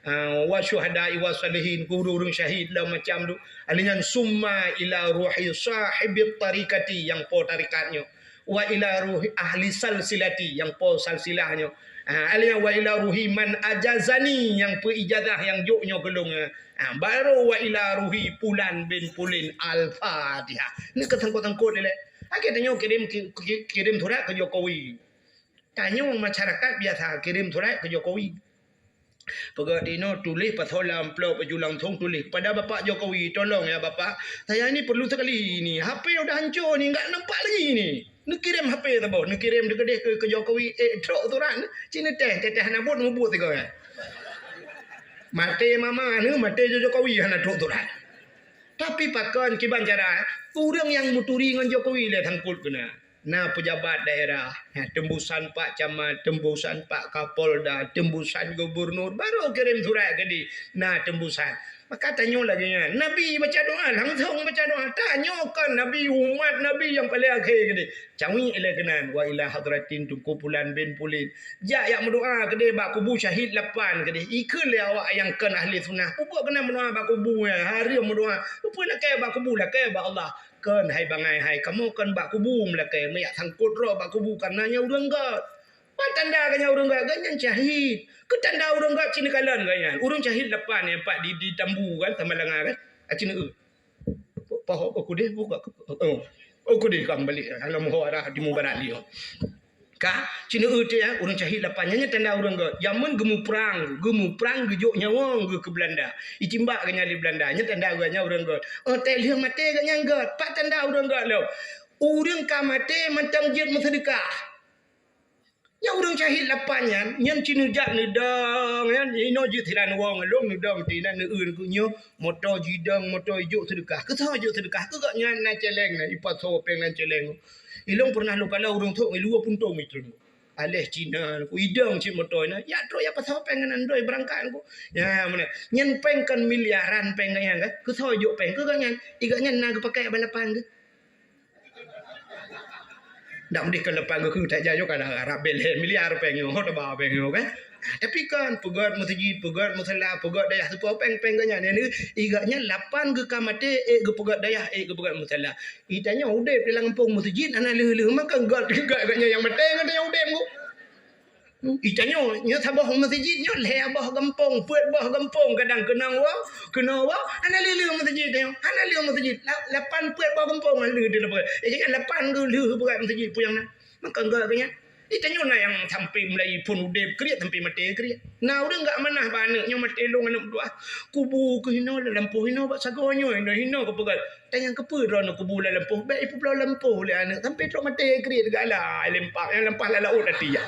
Ah, wa syuhada'i wa salihin, keu ureueng-ureueng syahid lah macam tu. Alèh nyan summa ila ruhi sahibit tariqati, nyang po tarekat nyoe. Wa ila ruhi ahli salsilati, nyang po salsilah nyoe. Ah, alèh nyan wa ila ruhi man ajazani, nyang peu ijazah nyang jok nyoe keu lôn. Ah, baru wa ila ruhi pulan bin pulin. Al-Fatihah. Ni keusangkot-sangkot ilèe. Akhé tanyoe kirém ki-, ki-, kirém surat keu Jokowi. Tanyoe masyarakat biasa kirém surat keu Jokowi. Peugah di inoe tuléh pasoe lam amplop baju langsông tuléh, "Kepada Bapak Jokowi, tolong ya Bapak, saya ini perlu sekali ini. H P udah hancur ni, enggak nampak lagi ni." Neukirém H P saboh, neukirém dikeudeh keu, keu Jokowi, ék trok surat, ci neuteh, teh-teh hana buet, mubuet sigoe. Maté mama neuh, maté Jokowi hana trok surat. Tapi pakon kiban cara, ureueng nyang meuturi ngon Jokowi lé sangkot keunan. Na peujabat daerah, na teumbusan pak camat, teumbusan pak kapolda, teumbusan gubernur, baru kirém surat keudeh, na teumbusan. Maka tanyoe lagèe nyan, Nabi baca doa, langsông baca doa. Tanyoe kon Nabi, umat Nabi nyang paleng akhé keudeh. Cawiek ilèe keunan, wa ila hadratin Teungku Pulan bin Pulan. Jak, jak meudoa keudeh bak kubu syahid lapan keudeh. Ikheun lé awak nyang kon ahli sunnah, peubuet keunan meudoa bak kubu nyan, hareuem meudoa. Peue lakèe bak kubu, lakèe bak Allah. Kon hai bangai hai, kamoe kon bak kubu meulakèe, meujak sangkot droe bak kubu, kareuna nyan ureueng gèt. Peue tanda geuh nyan ureueng gèt? Geuh nyan syahid. Keu tanda ureueng gèt, ci neukalon geuh nyan. Ureueng syahid lapan nyang pat di, di Tambu kan, Samalanga kan. Aci neu-eu. Poh, oh, kudeh buka. Oh. Oh, kudeh ka meubalek. Alam ho arah di mubarak liyo. Ka, ci neu-eu teuh ya, ureueng syahid lapan nyan, nyan tanda ureueng gèt. Jameun geumuprang, geumuprang geujok nyawöng geuh keu Beulanda. Itimbak geuh nyan lé Beulanda, nyan tanda geuh nyan ureueng gèt. Oh, teuh lheueh maté geuh nyan gèt. Pat tanda ureueng gèt lom. Ureueng ka maté mantong jeuet meuseudeukah. Nyan ureueng syahid lapan nyan, nyan ci neujak neudong, nyan inoe jeuet sinan wong lôn neudong sinan neu-eu keu nyoe, moto jidong, moto ijok seudeukah. Keu soe jok seudeukah? Keu gobnyan na cèlèng na, ipasoe péng lam cèlèng. Ilôn pernah lôn kalon ureueng sôk ngon luwa puntông itreun. Aléh Cina, ku idong cit moto na. Ya trok ya pasoe péng ngon andoi beurangkat ku. Ya, meunan. Nyan péng kon miliaran péng gobnyan kan. Keu soe jok péng? Keu gobnyan. I gobnyan na geupakai balapan geuh. Ndak meudeh kon lapan geuh keu that jayoe kan, rabel lhèe miliar péng nyoe, ho teuba péng nyoe kan. Ah, tapi kan, peugèt meuseujid, peugèt musala, peugèt dayah seupôt péng-péng gobnyan. Nyan, i gobnyan lapan geuh ka maté, ék geupeugèt dayah, ék geupeugèt musala. I tanyoe udép di lam gampông meuseujid, hana lheueh-lheueh, maka gèt, gèt gobnyan nyang maté ngon tanyoe udép nyoe. I tanyoe, nyoe saboh meuseujid nyoe lhèe boh gampông, peuet boh gampông, kadang keunong woe, keunoe woe, hana lheueh-lheueh meuseujid tanyoe, hana lheueh meuseujid. La-, lapan peuet boh gampông hana lheueh di lapan. Eh, jangan lapan geuh lheueh beurangkat meuseujid peue nyang na. Maka enggak keu nyan. Di tanyoe na nyang sampai mulai phon udeb kriet sampai maté kriet. Na ureuëng gak manah bak aneuëk nyoe maté lôn aneuëk meutuah. Kubu keuh hinoe, lampôh hinoe, bak sagoe nyoe hinoe, hinoe keu peugah. Tanyong keupeue droeneuh kubu lam lampôh, bék ipeubloe lampôh lé aneuëk sampai trok maté kriet gala lempak nyang lampah lam laôt até ya.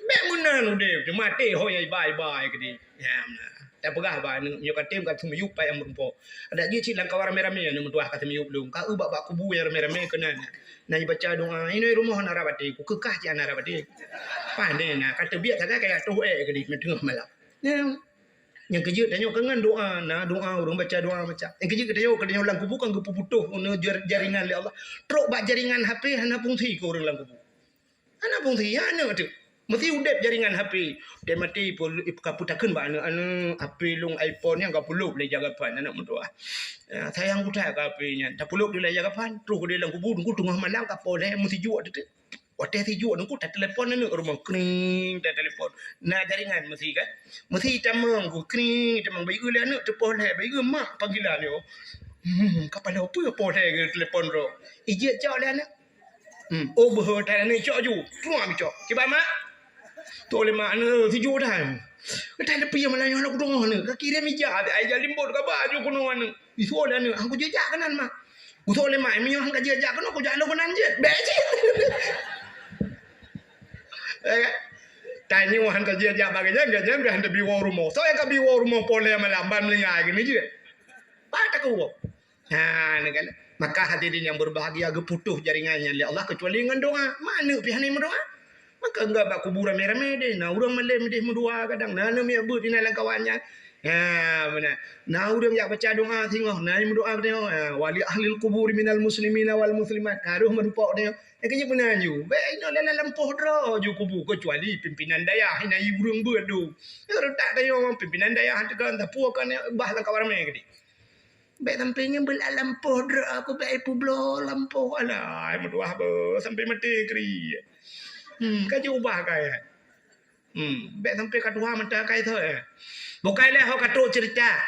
Bék meunan udeb, maté ho nyang ibai-ibai keudeh. Ya, na. Tapeugah bak aneuëk nyoe ka tem ka seumiyup pai ameurumpok. Adak jih cit lam kawan ramé-ramé aneuëk meutuah ka seumiyup lom. Ka eu bak-bak kubu nyang ramé-ramé keunan. Na ibaca doa, inoe rumoh na rab até, ku keukah cit hana rab até. Pandai na, ka teubiet sagai kaya toh ék keudeh teungoh malam. Ya. Nyang keujeuet tanyoe keu ngon doa, na doa ureuëng baca doa macam. Nyang keujeuet keu tanyoe keu tanyoe lam kubu kan geupeuputoh jar-, jaringan lé Allah. Trok bak jaringan H P hana fungsi keu ureuëng lam kubu. Hana fungsi, ya aneuëk tu. Meusti udeb jaringan H P. Udeb maté pun ka peutakheun bak aneuëk, aneuëk H P lôn iPhone nyang ka pulop lé jagapan aneuëk meutuah. Ah, sayang kutak ka H P nyan. Tapulop di lé jagapan, troh keudeh lam kubu, teungku teungoh malam ka poleh meusijuek teuteuek. Watée sijuek teungku tatelepon aneuëk rumoh, kring, tatelepon. Na jaringan meusti kan? Meusti tamong ku, kring, tamong. Bayeue lé aneuëk teupoh lé, bayeue mak panggilan nyoe. Hmm, kapala peue poh lé telepon roh. Ijeuet cok lé aneuëk. Hmm, oh beuhe tan aneuëk cok ju. Truang cok. Kiban mak? Toh lé mak aneuëk sijuek dah. Tan leupie malam nyoe aneuëk kudeungoh aneuëk. Ka kirém ija, ai jalimbot ka baju keunoe aneuëk. Isuo lé aneuëk, "Hang kujak keunan, Mak." Kusoe lé mak, "Meunyoe hang ka jijak keunoe, kujak lôn keunan jeuet." Bék cit. Ya kan? Tanyoe hang ka jijak bak geuhnyan, geuhnyan bèk hana bi woe rumoh. Soe nyang ka bi woe rumoh polé malam ban meulinggai keunoe jeuet? Pat takue. Ha, neukalon. Maka hadirin yang berbahagia, geuputoh jaringan nyan lé Allah keucuali ngon doa. Mak aneuëk pih hana meudoa. Maka enggak bak kubu ramé-ramé deh. Na ureuëng malém deh meudoa kadang. Na aneuk miet beuet inan lam kawan nyan. Ha, meunan. Na ureuëng jak baca doa singoh. Na meudoa singoh. Ha, wa li ahlil quburi minal muslimina wal muslimat. Harôh meurumpok singoh. Eh, keuneuk meunan ju. Bék inoe lam lampôh droe ju kubu. Keucuali pimpinan dayah. Ina i ureuëng beuet du. Ya, retak tanyoe pimpinan dayah teuka. Entah peue kan bah lam kawan ramé keudeh. Bék sampai nyan beulat lampôh droe aku bék ipubloe lampôh. Alah, meutuah beuh sampai maté kri. Hmm, ka jiubah kai. Hmm, bék sampai ka tuha mata kai thoi. Bukai lé ho ka trok cerita.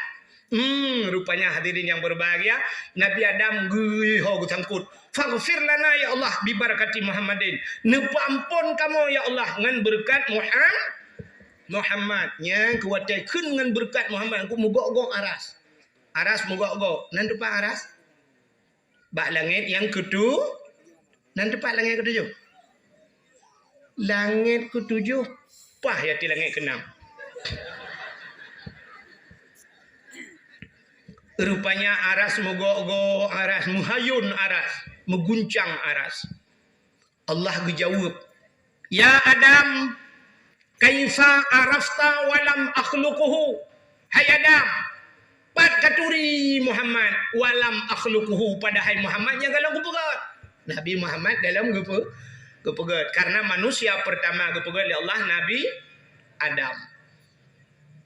Hmm, rupanya hadirin yang berbahagia, Nabi Adam geuh ho geusangkot. Faghfir lana ya Allah bi barakati Muhammadin. Neupeuampon kamoe ya Allah ngon beureukat Muham-, Muhammad. Nyang keu watée kheun ngon beureukat Muhammad, ku meugok-gok aras. Aras meugok-gok. Nan teumpat aras? Bak langét nyang keutu-, nan teumpat langét keutujoh? Langét keutujoh, paih até langét keunam. Rupanya aras meugok-gok, aras meuhayôn aras, meuguncang aras. Allah geujaweueb, "Ya Adam, kaifa arafta wa lam akhluquhu?" Hai Adam, pat katuri Muhammad wa lam akhluquhu, padahai Muhammad nyang golom geupeugét. Nabi Muhammad golom geupeu-, geupeugét. Karena manusia pertama geupeugét lé Allah Nabi Adam.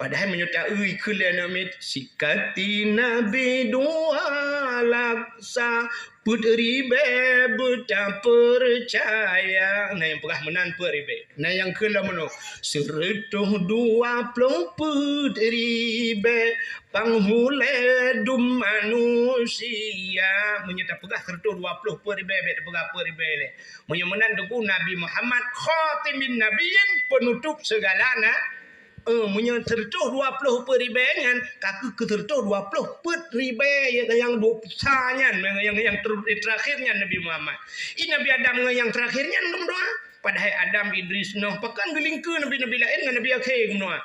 Padahai meunyoe ta-eu ikheun lé aneuk miet, sikati Nabi dua laksa, peuet ribée beutapeurcaya. Na nyang peugah meunan peuet ribée. Na nyang kheun lom meunoe, seureutôh dua ploh peuet ribée panghulée dum manusia. Meunyoe tapeugah seureutôh dua ploh peuet ribée, bék tapeugah peuet ribée lé. Meunyoe meunan teungku Nabi Muhammad khatimin nabiyyin, penutup segala na-, Eh, meunyoe seureutôh dua ploh peuet ribée nyan, ka keuh keu seureutôh dua ploh peuet ribée nyang, nyang dua sa nyan, nyang, nyang, nyang ter-, terakhir nyan Nabi Muhammad. I Nabi Adam ngon nyang terakhir nyan geudoa. Padahai Adam, Idris, Nuh, pakon geulingkeue nabi-nabi laén ngon nabi akhé geudoa.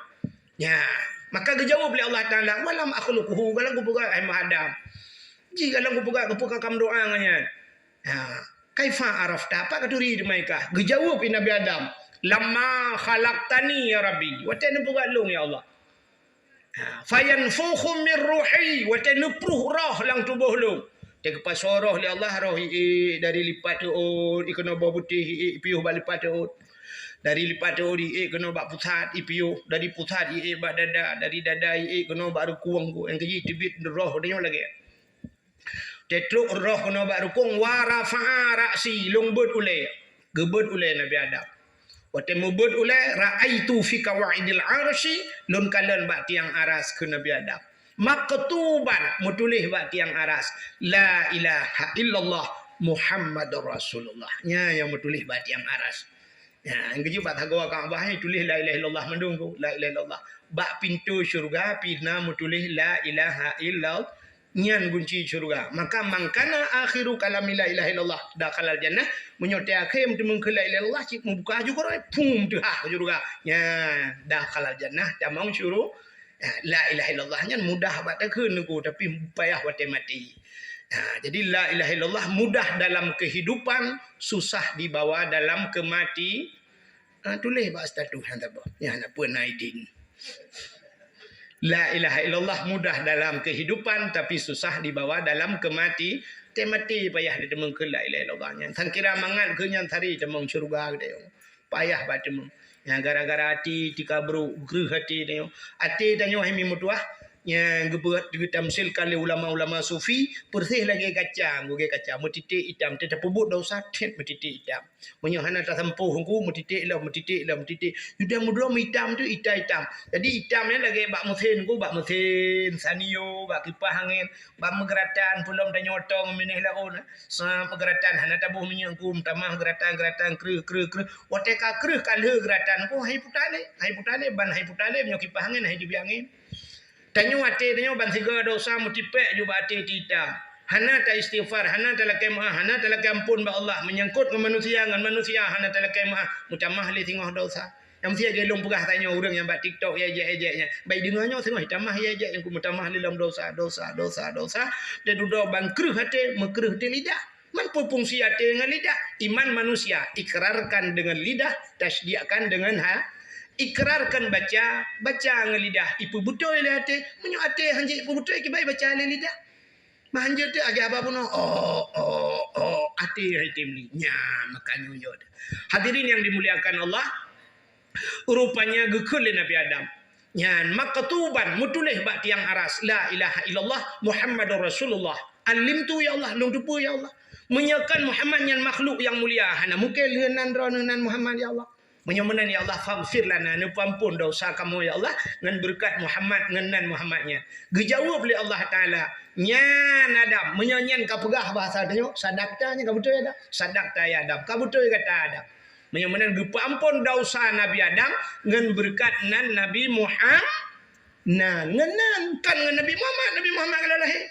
Nya, maka geujaweueb lé Allah Taala, "Wa lam akhluquhu," golom geupeugét, hai Adam. Ji golom geupeugét, geupeugét kam doa ngon nyan. Ha, kaifa arafta? Pat katuri teuma ikah? Geujaweueb i Nabi Adam, "Lamma khalaqtani ya Rabbi." Watée neupeugét lôn ya Allah. Ha, "Fayanfukhu min ruhi," watée neupruh roh lam tuboh lôn. Watée geupasoe roh lé Allah, roh iék dari lipat teuôt, ikeunoe boh butéh iék piôh bak lipat teuôt. Dari lipat teuôt iék keunoe bak pusat ipiôh, dari pusat iék bak dada, dari dada iék keunoe bak reukong. Nyang keujih teubiet roh tanyoe lagée. Teutrok roh keunoe bak reukong, wa rafa'a ra'si, lôn beuet ulée. Geubeuet ulée Nabi Adam. Watée meubeuet ulée, ra'aitu fi qawaidil arsy, lôn kalon bak tiang aras keu Nabi Adam. Maktuban, meutuléh bak tiang aras, "La ilaha illallah Muhammadur Rasulullah. Nyan nyang meutuléh bak tiang aras. Nyan, geujak bak sagoe Ka'bah nyan tuléh la ilaha illallah mandum tu, la ilaha illallah. Bak pintoe syeuruga pih na meutuléh la ilaha illallah. Nyan gunci syeuruga. Maka man kana akhiru kalami la ilaha illallah dakhalal jannah. Meunyoe teuakhé meuteumèe keu la ilaha illallah, cit meubuka aju keudroe, pum, teuhah syeuruga. Nyan, dakhalal jannah, tamong syuru-, Ya, la ilaha illallah nyan mudah bak takheun teungku, tapi payah watèe maté. Ha, jadi la ilaha illallah mudah dalam kehidupan, susah dibawa dalam kemati-, ha, tuléh bak status nyan saboh. Nyan na peue na idin. La ilaha illallah mudah dalam kehidupan, tapi susah dibawa dalam kemati-, watèe maté payah jiteumèe keu la ilaha illallah nyan. Sangkira mangat keu nyan sari tamong syeuruga geutanyoe. Payah bak teumèe. Nyan gara-gara até tika brôk, kreueh até tanyoe. Até tanyoe hai meutuah, nyan geubeuet geutamsilkan lé ulama-ulama sufi, peureséh lagèe kaca, lagèe kaca, meutiték itam, teuh tapeubuet desya, thét meutiték itam. Meunyoe hana tasampôh teungku, meutiték lom, meutiték lom, meutiték. Sudah meudroe itam teuh, itam-itam. Jadi itam nyan lagèe bak meusén teungku, bak meusén, sanio, bak kipah angén, bak meugeuratan, peulom tanyoe tong, minéh laôt na. Sa meugeuratan hana taboh minyeuk teungku, meutamah geuratan-geuratan, kreueh, kreueh, kreueh. Watèe ka kreueh ka lheueh geuratan teungku, hai puta lé, hai puta lé, ban hai puta lé, meunyoe kipah angén hai jibi angén. Tanyoe até tanyoe ban sigoe desya meutipék ju bak até tita. Hana ta istighfar, hana talakèe meu'ah, hana talakèe ampôn bak Allah. Menyangkut ngon manusia, ngon manusia hana talakèe meu'ah, meutamah lé singoh desya. Nyang meusia lôn peugah tanyoe ureueng nyang bak TikTok ya ejek-ejek nyan. Bai deungoe nyoe singoh tamah ya ejek nyang meutamah lé lom desya, desya, desya, desya. Dan dudoe ban kreueh até, meukreueh di lidah. Man peue fungsi até ngon lidah? Iman manusia, ikrarkan dengan lidah, tasdiqkan dengan ha-, ikrarkan baca, baca ngon lidah, ipeubeutôi lé até. Meunyoe até hanjeuet ipeubeutôi, kiban baca lé lidah. Meuhanjeuet teuh lagèe haba bunoe, oh, oh, oh, até hai tem li. Nyan, maka nyoe yo. Hadirin yang dimuliakan Allah, rupanya geukheun lé Nabi Adam. Nyan, maktuban, meutuléh bak tiang aras, la ilaha illallah Muhammadur Rasulullah. Alimtu, ya Allah, lôn teupeue, ya Allah. Meunyoe kon Muhammad nyan makhluk nyang mulia, hana mungken lheueh nan droeneuh nan Muhammad, ya Allah. Meunyoe meunan, ya Allah, faghfir lana, neupeuampôn desya kamoe, ya Allah, ngon beureukat Muhammad, ngon nan Muhammad nyan. Geujaweueb lé Allah Taala, "Nyan Adam, meunyoe nyan kapeugah bahasa tanyoe, sadaqta nyan ka beutôi, Adam. Sadaqta ya Adam, ka beutôi gata, Adam." Meunyoe meunan geupeuampôn desya Nabi Adam ngon beureukat nan Nabi Muham-, nan, ngon nan, kon ngon Nabi Muhammad, Nabi Muhammad ka lahé.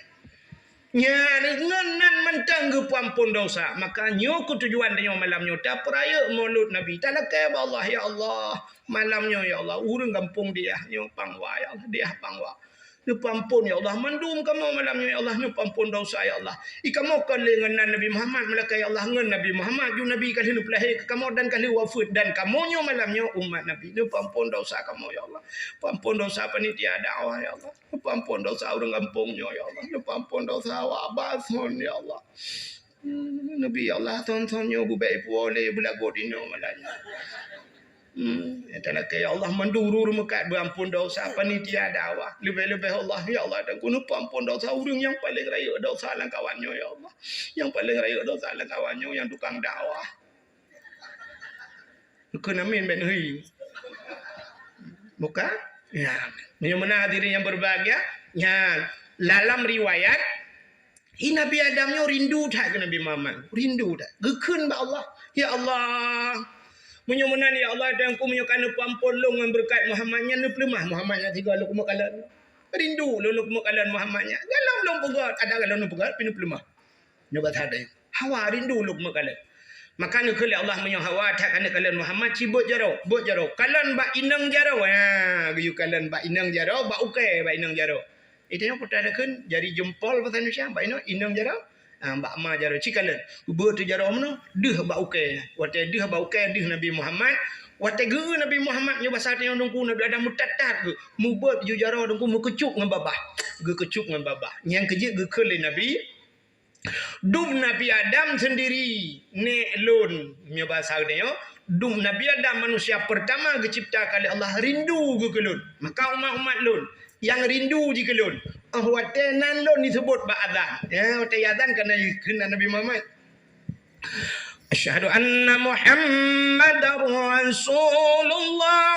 Nyan, ngon nan mantong geupeuampôn desya. Maka nyoe keuh tujuan tanyoe malam nyoe, tapeurayeuk Maulud Nabi. Talakèe bak Allah, "Ya Allah, malam nyoe, ya Allah, ureueng gampông Diah nyoe Pangwa, ya Allah, Diah Pangwa. Neupeuampôn, ya Allah, mandum kamoe malam nyoe, ya Allah, neupeuampôn desya, ya Allah. I kamoe kon lé ngon nan Nabi Muhammad, meulakèe, ya Allah, ngon Nabi Muhammad, ju Nabi ka lheueh neupeulahé keu kamoe dan ka lheueh wafeuet, dan kamoe nyoe malam nyoe umat Nabi. Neupeuampôn desya kamoe, ya Allah. Peuampôn desya panitia dakwah, ya Allah. Neupeuampôn desya ureueng gampông nyoe, ya Allah. Neupeuampôn desya awak Abah Son, ya Allah. Hmm, Nabi, ya Allah, son-son nyoe beubèk ipuwoe lé beulagot inoe malam nyoe." Hmm, nyang talakèe, ya Allah, mandum ureueng meukat beuampôn desya panitia dakwah. Leubèh-leubèh Allah, ya Allah, dan keuneuk peuampôn desya ureueng nyang paleng rayeuk desya lam kawan nyoe, ya Allah. Nyang paleng rayeuk desya lam kawan nyoe, nyang tukang dakwah. Kheun amin bèk neuhi. Bukan? Ya. Meunyoe meunan hadirin yang berbahagia, ya, dalam riwayat, i Nabi Adam nyoe rindu that keu Nabi Muhammad. Rindu that. Geukheun bak Allah, "Ya Allah, meunyoe meunan, ya Allah, Tuhanku, meunyoe ka neupeuampôn lôn ngon beureukat Muhammad nyan, neupeuleumah Muhammad nyan sigoe lôn keumeuk kalon. Rindu lôn, lôn keumeuk kalon Muhammad nyan. Galom lôn peugöt, adak galom lôn peugöt, pih neupeuleumah." Nyoe bahasa deh. Hawa rindu lôn keumeuk kalon. Maka neukheun lé Allah, "Meunyoe hawa that keuneuk kalon Muhammad, ci beuet jaroe, beuet jaroe. Kalon bak inong jaroe." Ha, geuyue kalon bak inong jaroe, bak ukèe bak inong jaroe. Itu nyang peue takheun, jari jempol bahasa Indonesia, bak inong, inong jaroe. Ha, bak ma jaroe, ci kalon. Beuet jaroe meunoe, deuh bak ukèe. Watèe deuh bak ukèe, deuh Nabi Muhammad. Watèe geu Nabi Muhammad nyoe bahasa tanyoe Teungku, Nabi Adam meutat-tat geuh. Mubeuet ju jaroe Teungku, meukeucok ngon babah. Geukeucok ngon babah. Nyang keu jeuet geukheun lé Nabi, Dum Nabi Adam sendiri, nèk lôn, meunyoe bahasa geutanyoe, dum Nabi Adam manusia pertama geuciptakan lé Allah rindu geuh keu lôn. Maka umat-umat lôn nyang rindu jih keu lôn, 'oh watèe nan lôn jiseubut bak azan. Ya, watèe azan ka na keunan Nabi Muhammad. Asyhadu anna Muhammadar Rasulullah.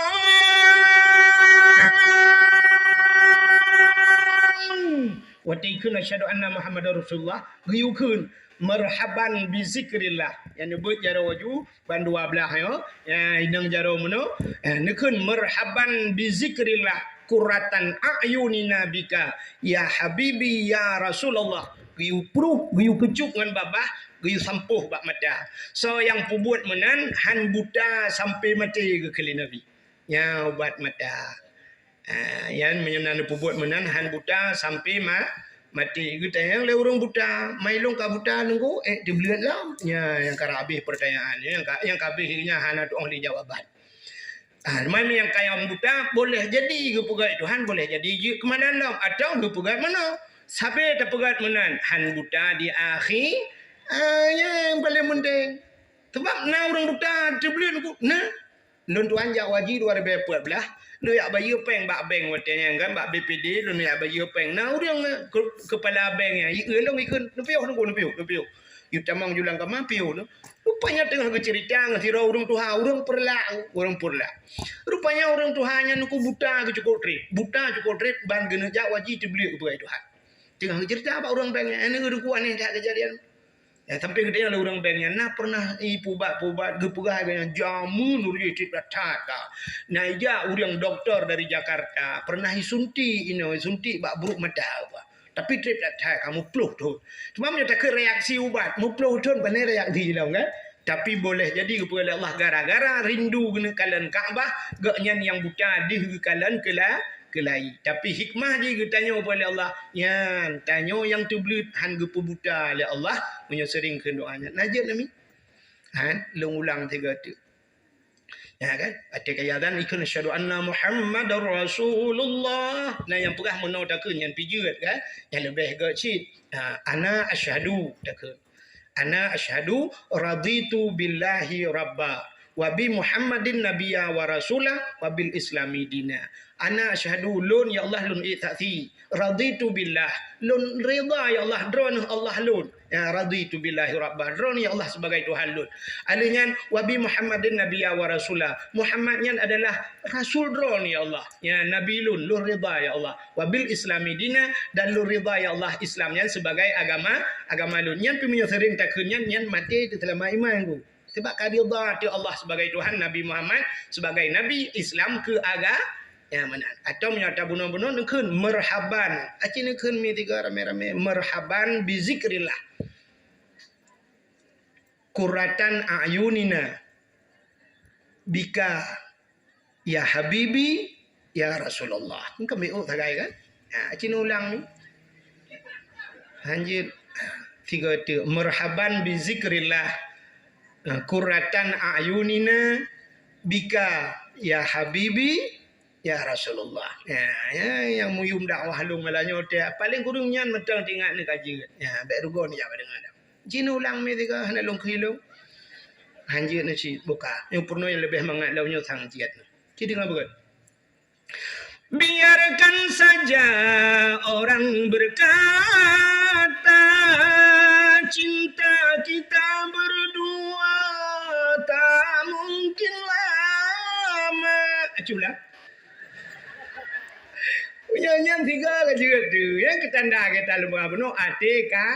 Watée ikheun, "Asyhadu anna Muhammadar Rasulullah," geuyue kheun, "Marhaban bi zikrillah." Nyang neubeuet jaroe ju ban dua blaih nyoe, ya, inong jaroe meunoe. Eh, neukheun, "Marhaban bi zikrillah, qurratan a'yunina bika, ya habibi, ya Rasulullah." Geuyue pruh, geuyue keucok ngon babah, geuyue sampôh bak mata. Soe nyang peubuet meunan, han buta sampoe maté, geukheun lé Nabi. Nyan ubat mata. Ah, nyan meunyoe na neupeubuet meunan, han buta sampoe ma-, maté. Geutanyong lé ureuëng buta, "Ma ilôn ka buta, Teungku?" Eh, teubleuet lom. Nyan nyang ka habéh peurtanyaan, nyang ka, nyang ka habéh nyan hana tu'oh lé jawaban. Ah, teuma nyang ka nyang buta, boleh jadi geupeugét Tuhan, boleh jadi jeuet keumadan lom, atawa geupeugét meunoe. Sabe tapeugét meunan, han buta di akhé, ah, nyang paleng penting. Sabab na ureuëng buta teubleuet ku, na. Lôn tuan jak haji dua ribèe peuet blah, lôn jak bayeue péng bak bank watèe nyan kan, bak B P D, lôn jak bayeue péng. Na ureuëng, eh, ke-, keupala bank nyan, i-, i-, lôn ikheun, "Neupiôh, Teungku, neupiôh, neupiôh." Yue tamong ju lam kama, piôh lôn. Rupanya teungoh geuceurita ngon sidroe ureuëng tuha, ureuëng Peureulak, ureuëng Peureulak. Rupanya ureuëng tuha nyan Teungku buta geucukôp trép, buta cukôp trép, ban geuneuk jak haji teubleuet geupeugah Tuhan. Teungoh geuceurita bak ureuëng bank nyan, "Aneuk Teungku, aneh that keujadian." Ya, sampai geutanyoe lé ureuëng bank nyan, na pernah ipeubat-peubat geupeugah lagèe nyan, jameun ureuëng jih that ka. Na ijak ureuëng dokto dari Jakarta, pernah isuntik inoe, isuntik bak brôk mata apa. Tapi trép that ka, muplôh thon. Cuma meunyoe takheun reaksi ubat, muplôh thon pane reaksi lom kan. Tapi boleh jadi geupeugah lé Allah gara-gara rindu geuneuk kalon Ka'bah, gobnyan nyang buta deuh geukalon keula-, keulai. Tapi hikmah jih geutanyoe ubak lé Allah, nyan tanyoe nyang teubleuet han geupeubuta lé Allah meunyoe seuring kheun doa nyan. Na jeuet nami? Han, lôn ulang tiga teuk. Ya kan? Até kaya dan ikheun, "Asyhadu anna Muhammadar Rasulullah." Nah, nyang peugah meunoe takheun nyan pih jeuet kan? Nyang leubeh gét cit. Ha, "Ana asyhadu," takheun. "Ana asyhadu raditu billahi rabba, wa bi Muhammadin nabiyya wa rasula, wa bil Islami dina." Ana asyhadu, lôn, ya Allah, lôn ék saksi. Raditu billah, lôn ridha, ya Allah, droeneuh Allah lôn. Ya, raditu billahi rabba, droeneuh ya Allah sebagai Tuhan lôn. Alheuh nyan, wa bi Muhammadin nabiyya wa rasula. Muhammad nyan adalah rasul droeneuh, ya Allah. Ya, nabi lôn, lôn ridha, ya Allah. Wa bil Islami dina, dan lôn ridha, ya Allah, Islam nyan sebagai agama, agama lôn. Nyan pih meunyoe seuring takheun nyan, nyan maté teuseulamat iman ku. Sebab ka ridha teuh Allah sebagai Tuhan, Nabi Muhammad sebagai nabi, Islam keu aga-, ya, meunan. Atau meunyoe tabunoe-bunoe neukheun marhaban. Aci neukheun mi tiga ramé-ramé, "Marhaban bi zikrillah. Qurratan a'yunina bika." Ya habibi, ya Rasulullah. Engkau miôk sagai kan? Ha, cin ulang ni. Lanjut. Tiga tu. Marhaban bi zikrillah. Ha, qurratan a'yunina bika ya habibi, ya Rasulullah. Ya, ya, nyang muyum dakwah lôn malam nyoe teuh. Paléng kureueng nyan mantong teuingat ni kaji. Ya, bèk rugoe ni jak dengar dah. Cin ulang mi tiga, hana lôn keu lôn. Lanjut ni cit buka. Nyang peurunoe nyang leubeh mangat lom nyoe sang jiat ni. Ci deungoe beugét. Biarkan saja orang berkata, cinta kita berdua tak mungkin lama. Aculah. Nyan, nyan tiga ka jeuet tu. Nyang keutanda gata leubeh bunoe até ka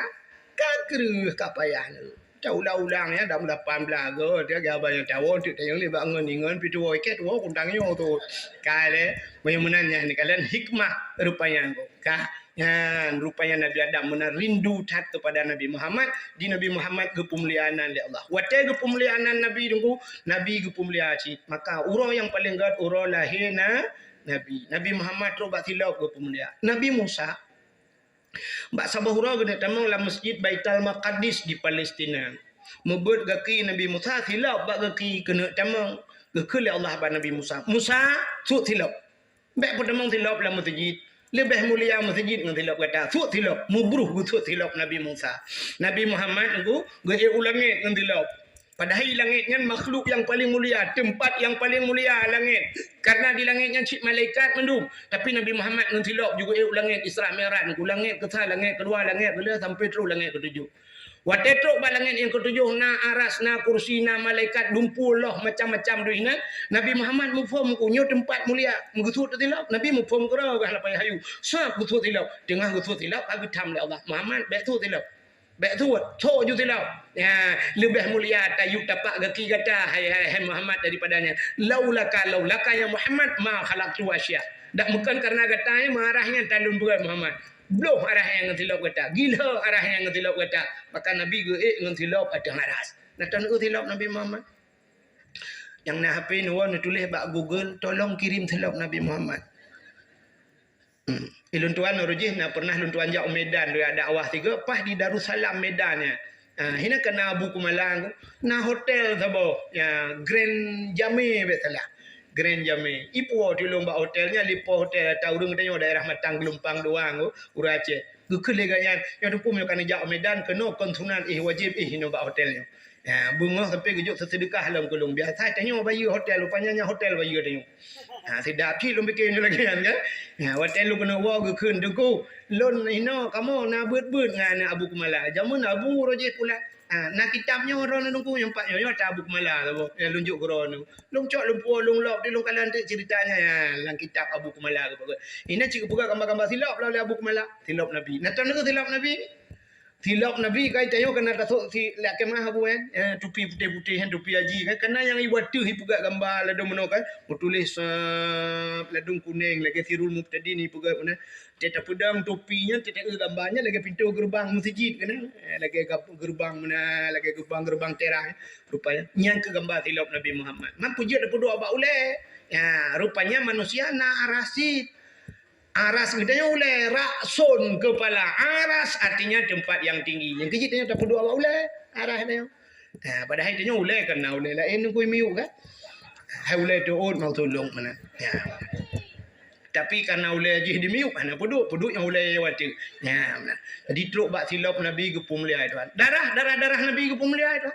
Ka kreueh ka payah nyoe. Taulang-ulang nyan dalam lapan blah go, dia gaban nyang tawon tu tayong lé bak ngon ingon pi tuwo ikat tuwo kutang nyoe tu. Ka lé, meunyoe meunan nyan ni kalian hikmah rupanya go. Ka nyan rupanya Nabi Adam meunan rindu that kepada Nabi Muhammad, di Nabi Muhammad geupeumulia nan lé Allah. Watée geupeumulia nan Nabi Teungku, Nabi geupeumulia cit. Maka uroe nyang paleng gét uroe lahé na Nabi. Nabi Muhammad trok bak silop geupeumulia. Nabi Musa Bak saboh uroe geuneuk tamong lam Masjid Baitul Maqdis di Palestina. Meubeuet gaki Nabi Musa, silop bak gaki keuneuk tamong. Geukheun lé Allah bak Nabi Musa, "Musa, suet silop. Bèk peutamong silop lam meuseujid. Leubeh mulia meuseujid ngon silop gata. Suet silop." Meubruh geusuet silop Nabi Musa. Nabi Muhammad nyan geu-, geuék u langét ngon silop. Padahai langét nyan makhluk nyang paleng mulia, teumpat nyang paleng mulia langét. Karena di langét nyan cit malaikat mandum. Tapi Nabi Muhammad ngon silop jigeuék u langét Isra Mi'raj, u langét keusa, langét keudua, langét keulhèe, sampai troh langét keutujoh. Watée trok bak langét nyang keutujôh, na aras, na kursi, na malaikat, lumpur, loh, macam-macam deuh inan. Nabi Muhammad muphom keu nyoe teumpat mulia, meugeusut teutilop. Nabi muphom keudroe gah lapée hayu. Sab geusut tilop. Teungoh geusut tilop, ka geutham lé Allah, "Muhammad, bék sut tilop. Bék sut, sot ju tilop. Ya, leubeh mulia tayue tapak gaki gata, hai, hai, hai Muhammad, daripada nyan. Laulaka, laulaka ya Muhammad, ma khalaqtu asya." Dak meukon kareuna gata nyan, meuarah nyan talôn beuet Muhammad. Bloh arah nyan ngon tilop gata. Gila arah nyan ngon tilop gata. Maka Nabi geuék ngon tilop ateueh aras. Na taneuk tilop Nabi Muhammad. Nyang na H P neuwoe neutuléh bak Google, "Tolong kirim tilop Nabi Muhammad." Hmm. Eh, lôn tuan uroe jih na pernah lôn tuan jak u Medan, jak dakwah sigoe, pas di Darussalam Medan nyan. Ah, hina kana Abu Kumala, na hotel saboh, ya, Grand Jame, bék salah. Grand Jame. Ipo tilong bak hotel nyan, lipo hotel ata ureuëng geutanyoe daerah Matang Geulumpang Dua, ureuëng Aceh. Geukheun lé gobnyan, "Nyoe Teungku, meunyoe ka neujak u Medan, keunoe kon sunan, eh, wajéb, eh, inoe bak hotel nyoe." Ya, beungoh sampai geujok seuseudekah lom keu lôn. Biasa tanyoe bayeue hotel, rupanya nyan hotel bayeue tanyoe. Ha, sidap cit lôn pike nyoe lagée nyan kan. Ya, watée lôn keuneuk woe geukheun, "Teungku, lôn inoe kamoe na beuet-beuet ngon Abu Kumala." Jameun Abu roh jih pulat. Ha, "Na kitab nyoe droeneuh Teungku, nyang pat nyoe, nyoe ata Abu Kumala saboh. Ya, lôn jok keu droeneuh." Lôn cok lôn puwoe lôn lop, di lôn kalon teuk ceurita nyan, ya, lam kitab Abu Kumala geupeugah. Inan cit geupeugah gamba-gamba silop lom lé Abu Kumala. Silop Nabi. Na taneuk silop Nabi. Silop Nabi kai tanyoe kana tasok si lak kemah Abu, eh. Eh, tupi putéh-putéh, eh, tupi haji kan. Kana nyang ibu ateueh ipeugah gamba ladôm meunoe kan. Meutuléh sab ladôm kunéng lagée Sirul Mubtadin ipeugah meunan. Teuh tapeudong tupi nyan, teuh taeu gamba nyan lagée pintoe geureubang meuseujid kan. Eh, lagée gab-, geureubang meunan, lagée geureubang-geureubang teurah. Rupanya nyan keuh gamba silop Nabi Muhammad. Man peujeuet tapeuduek bak ulée. Ya, rupanya manusia na aras cit. Aras geutanyoe ulée, ra'sun, kepala. Aras artinya tempat yang tinggi. Nyang keujeuet tanyoe tapeuduek bak ulée, aras tanyoe. Ha, padahai tanyoe ulée kan na ulée laén ngon miyueb kan? Hai ulée teuôt mau tulông meunan. Ya. Tapi karena ulée jih di miyueb, hana peuduek, peuduek nyang ulée watée. Ya, meunan. Jadi trok bak silop Nabi geupeumulia, tuan. Darah, darah, darah Nabi geupeumulia, tuan.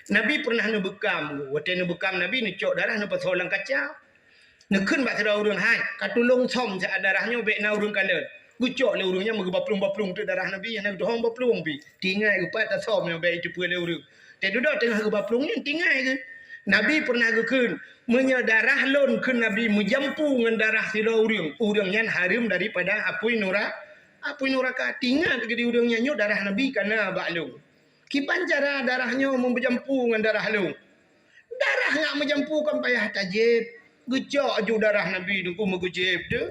Nabi pernah neubeukam, watée neubeukam Nabi neucok darah neupasoe lam kaca. Neukheun bak sidroe ureuëng, "Hai, ka tulông som siat darah nyoe bék na ureuëng kalon." Geucok lé ureuëng nyan meugeubaplueng-baplueng teuk darah Nabi, hana geutuhong baplueng pih. Tinggai geupat tasom nyoe bék jiteupeue lé ureuëng. Teuh dudoe teungoh geubaplueng nyan tinggai geuh. Nabi pernah geukheun, "Meunyoe darah lôn," kheun Nabi, "meujampu ngon darah sidroe ureuëng, ureuëng nyan hareuem daripada apui nura-, apui nuraka." Teuingat geuh di ureuëng nyan, "Nyoe darah Nabi ka na bak lôn." Kiban cara darah nyoe meujampu ngon darah lôn? Darah nyak meujampu kon payah tajieb. Geucok ju darah Nabi Teungku meugeujieb teuh.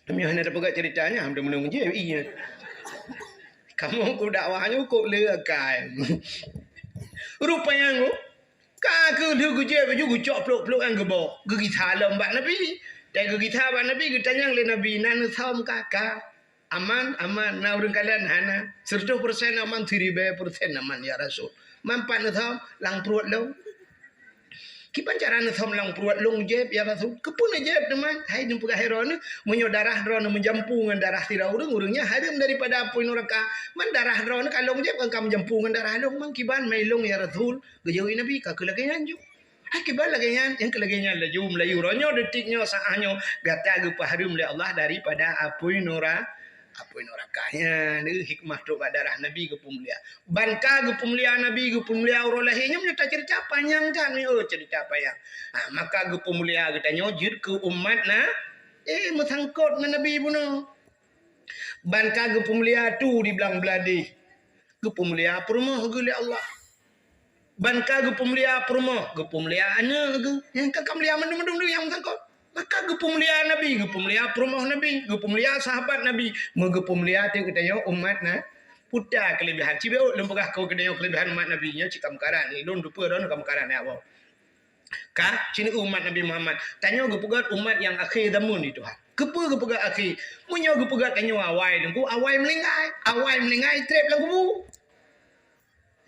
Kami hana tapeugah ceurita nyan, hana meunang jieb, iya. Kamoe ku dakwah nyoe kok le akai. Rupanya nyoe, Ka keuh lheueh geujieb laju geucok plôk-plôk nyang geuboh, geugisa lom bak Nabi. Dan geugisa bak Nabi, geutanyong lé Nabi, "Na neusöm kah?" "Ka." "Aman?" "Aman." "Na ureuëng kalon?" "Hana." "Seureutôh peureusén aman?" "Siribée peureusén aman, ya Rasul." "Man pat neusöm?" "Lam pruet lôn." "Kiban cara neusöm lam pruet lôn jieb, ya Rasul?" "Keupeue neujieb teuma?" "Hai neupeugah lé droeneuh, meunyoe darah droeneuh meujampu ngon darah sidroe ureuëng, ureuëng nyan hareuem daripada apui nuraka. Man darah droeneuh ka lôn jieb, kon ka meujampu ngon darah lôn, man kiban mai lôn, ya Rasul?" Geujaweueb Nabi, "Ka keuh lagée nyan ju." Hai kiban lagée nyan, nyang keu lagée nyan laju meulayu uroe nyoe, detik nyoe, saát nyoe, gata geupeuhareuem lé Allah daripada apui nura-, apui nuraka. Nyan, eh, hikmah trok bak darah Nabi geupeumulia. Ban ka geupeumulia Nabi, geupeumulia uroe lahé nyoe, meunyoe taceurita panyang that, oh, ceurita panyang. Ha, maka geupeumulia geutanyoe jeuet keu umat na, eh, meusangkot ngon Nabi bunoe. Ban ka geupeumulia tu di blang bladeh, geupeumulia peurumoh geuh lé Allah. Ban ka geupeumulia peurumoh, geupeumulia aneuëk geuh. Nyang ka kamulia mandum-mandum tu nyang meusangkot. Maka geupeumulia Nabi, geupeumulia peurumoh Nabi, geupeumulia sahabat Nabi, meugeupeumulia teuk geutanyoe umat na. Peue ta keulebihan? Cibéuk lôn peugah keu geutanyoe keulebihan umat Nabi nyoe cit ka meukarat ni. Lôn teupeue droeneuh ka meukarat ni awai. Ka, cit umat Nabi Muhammad. Tanyoe geupeugah umat nyang akhé zaman di Tuhan. Keupeue geupeugah akhé? Meunyoe geupeugah tanyoe awai, Teungku, awai meuninggai. Awai meuninggai treb lam kubu.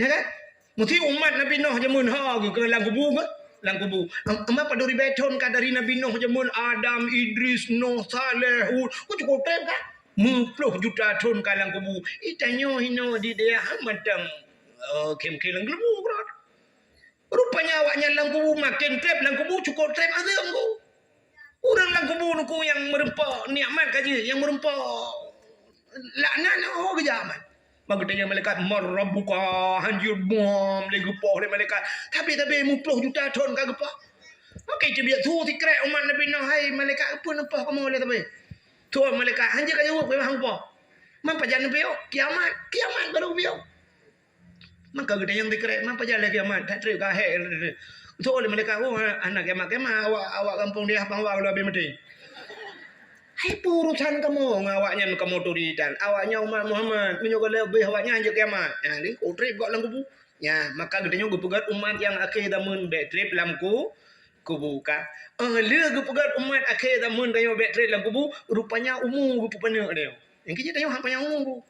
Ya kan? Meusti umat Nabi Nuh jameun ha geuh keu lam kubu ke? Lam kubu. Am-, ama padub ribée thon ka dari Nabi Nuh jameun Adam, Idris, Nuh, Saleh, Hud. Oh, cukup treb kan? Meuplôh juta thon ka lam kubu. Ih, tanyoe hinoe di dayah mantong, eh, khém-khém lam kubu, bro. Rupanya awaknyan lam kubu maken treb, lam kubu cukôp treb azeuem ku. Ureuëng Kubu nuku nyang meureumpok nikmat ka jeuet, nyang meureumpok laknat, oh, geujak amat. Bak geutanyong malaikat, "Man rabbuka?" Hanjeuet bom lé geupoh lé malaikat. Tapi, tapi muploh juta thon ka geupoh. Oke, teubiet su sikrek umat Nabi Nuh, "Hai malaikat, peue neupoh kamoe lé tapi?" Thon malaikat, hanjeuet ka jaweueb, "Memang geupoh." "Man pajan neupiôh?" "Kiamat." "Kiamat barô piôh." Maka geutanyong sikrek, "Man pajan lé kiamat?" That treb ka hék. Soe lé malaikat, "Oh, hana kiamat-kiamat, awak, awak gampông Diah Pangwa lôn abéh maté." Hai, peue urusan kamoe ngon awaknyan, kamoe turi tan? Awaknyan umat Muhammad, meunyoe ka leubeh awaknyan jeuet kiamat. Nyan lé, oh, treb gok lam kubu. Nyan, maka geutanyong geupeugöt umat nyang akhé zaman bèk treb lam ku-, kubu ka. Eh, lheueh geupeugöt umat akhé zaman tanyoe bèk treb lam kubu, rupanya umu geupeupaneuk tanyoe. Nyang keu jih tanyoe han panyang umu.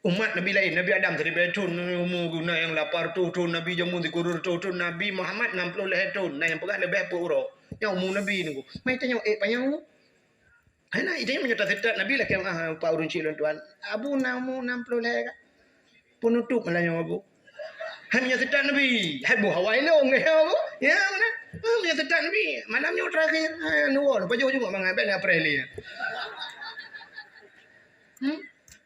Umat Nabi laén, Nabi Adam siribèe thon umu geuh, na nyang lapan reutôh thon, Nabi jameun sikureueng reutôh thon, Nabi Muhammad nam ploh lhèe thon, na nyang peugah leubeh peuet uroe. Nyan umu Nabi nyoe. Meutanyoe ék panyang umu. Hai na, tanyoe meunyoe taseutôt Nabi lakèe, ah, pat ureueng chik lôn tuan. Abu na umu nam ploh lhèe ka? Peunutôp malah nyoe Abu. Hai meunyoe seutôt Nabi, hai boh awai lôn nyoe Abu. Ya, mana? Ah, meunyoe seutôt Nabi, malam nyoe terakhir. Ah, nuwoe, pajoh jumuk mangat, bèk na preh lé. Hmm?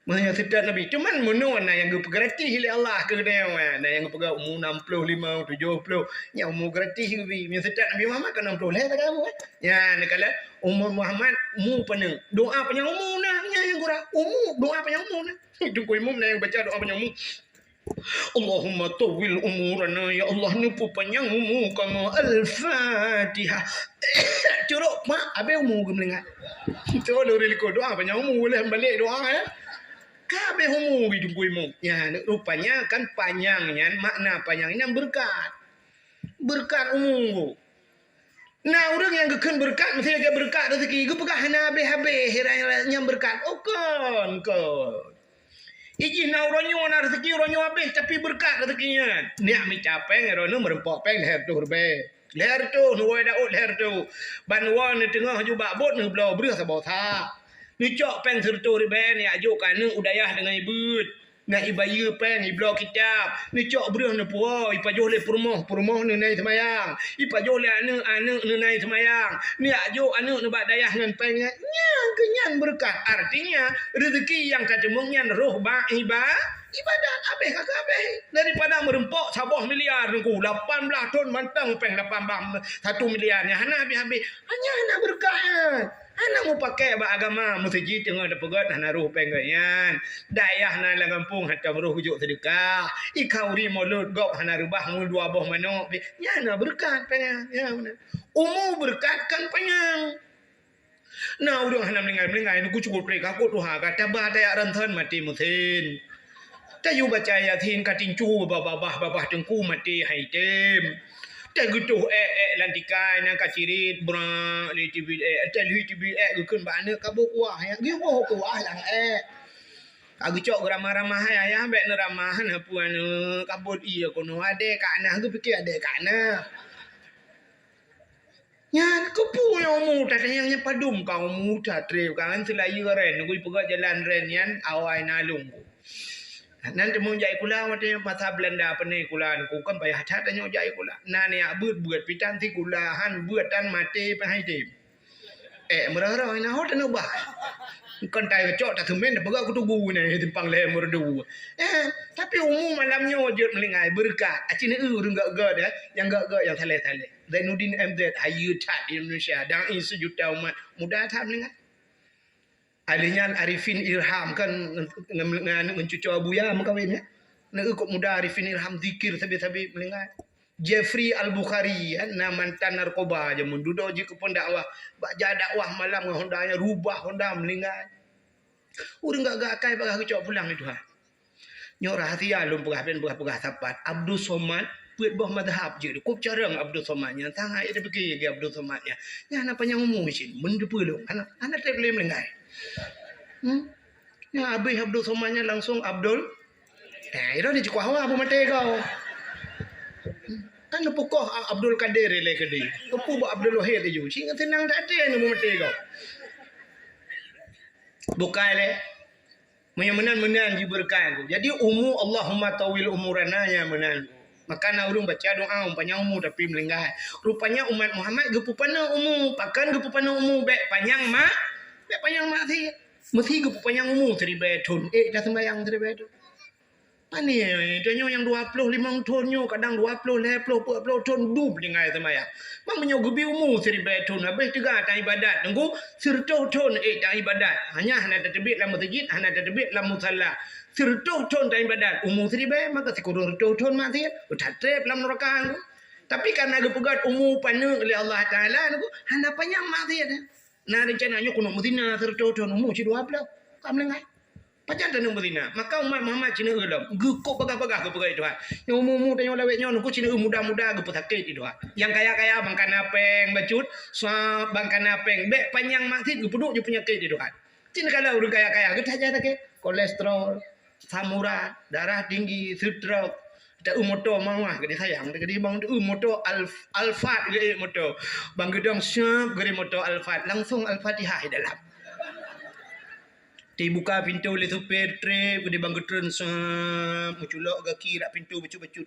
Meunyoe seutôt Nabi. Cuman meunyoe na nyang geupeugratis lé Allah keu geutanyoe, na nyang geupeugah umu nam ploh limong, tujoh ploh, nyan umu gratis geubi. Meunyoe seutôt Nabi Muhammad ka nam ploh lhèe sagai umu, eh. Nyan, neukalon umu Muhammad, umu paneuk. Doa panyang umu na, nyan nyang gura. Umu, doa panyang umu na. Teungku Imum na nyang baca doa panyang umu. Allahumma tawwil umurana, ya Allah, neupeu panyang umu kamoe. Al-Fatihah. Curok, mak, abéh umu geumeuleugat. Beutôi lôn likot doa panyang umu, lheueh balek doa, ya. Ka abéh umu di Teungku Imum. Ya, rupanya kan panyang nyan, makna panyang nyan beureukat. Beureukat umu. Na ureueng nyang geukheun beureukat, meusti lagèe beureukat raseuki, geupeugah hana habéh-habéh, nyang beureukat. Oh, kon, kon. Ijih na uroe nyoe na raseuki, uroe nyoe habéh, tapi beureukat raseuki nyan. Neujak mita péng, droeneuh meureumpok péng lhèe reutôh ribèe. Lhèe reutôh, neuwoe daôt lhèe reutôh. Ban woe neuteungoh ju bak bot, neubloe breueh saboh sak. Neucok péng sireutôh ribèe, neujak jok keu aneuk u dayah deungon ibeuet. Na ibayeue péng, ibloe kitab, neucok breueh neupuwoe, ipajoh lé peurumoh, peurumoh neunai seumayang, ipajoh lé aneuk, aneuk neunai seumayang, neujak jok aneuk nibak dayah ngon péng nyan, nyan keuh nyan beureukat. Artinya, reuzeuki nyang tateumeung nyan rhoh bak iba-, ibadat, abéh ka keu abéh. Daripada meureumpok saboh miliar nungku, lapan blaih thon mantong péng lapan blaih, satu miliar nyan hana habéh-habéh. Hanya hana beureukat nyan. Hana meupaké bak agama, meuseujid teungoh teupeugöt hana rhoh péng geuh nyan. Dayah na lam gampông hantom rhoh geujok seudeukah. Ikhauri mulod gob hana reubah ngon dua boh manok pih. Nyan na beureukat péng nyan. Nyan na. Umu beureukat kon panyang. Na ureueng hana meuninggai-meuninggai, nungku cukôp trép ka kot tuha ka taba tajak ronson maté meusen. Tayue baca Yasin ka tincu babah-babah, babah teungku maté hai tem. Tageutoh ék-ék lam tikai nyan ka cirit, brak, lheueh teubiet ék, teubiet ék geukheun bak aneuk ka boh kuah, nyan geuboh kuah lam ék. Ka geucok geuramah-ramah, hai ayah bèk neuramah, hana peue aneuk, ka bot ié keunoe adèe ka na, geupike adèe ka na. Nyan, keupeue nyang umu that, nyang, nyang padum ka umu that trép ka ngon seulayeue ren, gui peugah jalan ren nyan awai na lôn. Nan teuma jak sikula watèe masa Beulanda peuneh sikula nyan, kon payah that tanyoe jak sikula. Na neujak beuet-beuet pih tan sikula, han beuet tan maté pih hai tem. Eh, meurah-rah na ho taneuk bah. Kon tai cok taseumen peugah keutugu nyan simpang lhèe Meureudu. Eh, tapi umu malam nyoe jeuet meulinggai beureukat. Aci neu ureueng gèt-gèt, eh, nyang gèt-gèt nyang saleh-saleh. Zainuddin M Z, hayeue that di Indonesia, dai sejuta umat, muda that meulinggai. Alèh nyan Arifin Ilham kan ngon, ngon, ngon cucoe Abuya meukawen, ya. Neu kok muda Arifin Ilham zikir sabe-sabe meulinggai. Jeffrey Al-Bukhari, ya, na mantan narkoba jameun dudoe jih keu pendakwah. Bak jak dakwah malam ngon Honda nyan, rubah Honda meulinggai. Ureueng gèt-gèt akai bagaih geucok pulang lé Tuhan. Nyoe rahasia lôn peugah, ben peugah-peugah sapat. Abdul Somad, peuet boh mazhab jeuet. Kôp carông Abdul Somad nyan, sangat jiteupiké lagèe Abdul Somad nyan. Nyan na panyang umu cit, meundeue peue lôn. Hana, hana trép lé meulinggai. Hmm? Nyan abéh Abdul Somad nyan langsung Abdul. Eh, ira ni cukôp hawa peumaté kau. Kan neupukoh Abdul Kadir lé keudéh. Keupeue bak Abdul Wahid laju. Cit ngon seunang that até neumaté kau. Bukai lé. Meunyoe meunan, meunan jibeureukat. Jadi umu, Allahumma tawil umurana, nyan meunan. Maka na ureuëng baca doa panyang umu tapi meuninggai. Rupanya umat Muhammad geupeupaneuk umu, pakon geupeupaneuk umu, bék panyang ma-, bék panyang maksiat. Meusi geupeupanjang umu siribée thon, ék taseumbahyang siribée thon. Pane tanyoe nyang dua ploh limong thon nyoe, kadang dua ploh, lhée ploh, peuet ploh thon dum tinggai seumbahyang. Meunyoe geubi umu siribée thon, habéh teuga taibadat, teungku, sireutôh thon ék taibadat. Hanya hana tateubiet lam meuseujid, hana tateubiet lam musalla. Sireutôh thon taibadat, umu siribée, maka sikureueng reutôh thon maksiat, that treb lam neuraka, teungku. Tapi kareuna geupeugét umu paneuk lé Allah Taala, teungku, hana panyang maksiat. Na reuncana nyoe keuneuk meuzina sireutôh thon umu cit dua ploh. Ka meulanggar. Pajan taneuk meuzina? Maka umat Muhammad cit neueu lom. Geukôb bagah-bagah geupeugah lé Tuhan. Nyang umu-umu tanyoe lawét nyoe, nungku cit neueu muda-muda geupeusakét lé Tuhan. Nyang kaya-kaya bangkana péng bacut, swab bangkana péng. Bék panyang maksiat geupeuduek jipeunyakét lé Tuhan. Cit neukalon ureuëng kaya-kaya geutajak sakét. Kolesterol, asam urat, darah tinggi, stroke. Teu moto mawah geude sayang, teu geude bang teu moto Alf-, Alphard geude moto. Bang geudong syap geude moto Alphard, langsung Al-Fatihah di dalam. Dibuka pintu lé supir trep, geude bang geutreun syap, meuculok gaki rak pintu bacut-bacut.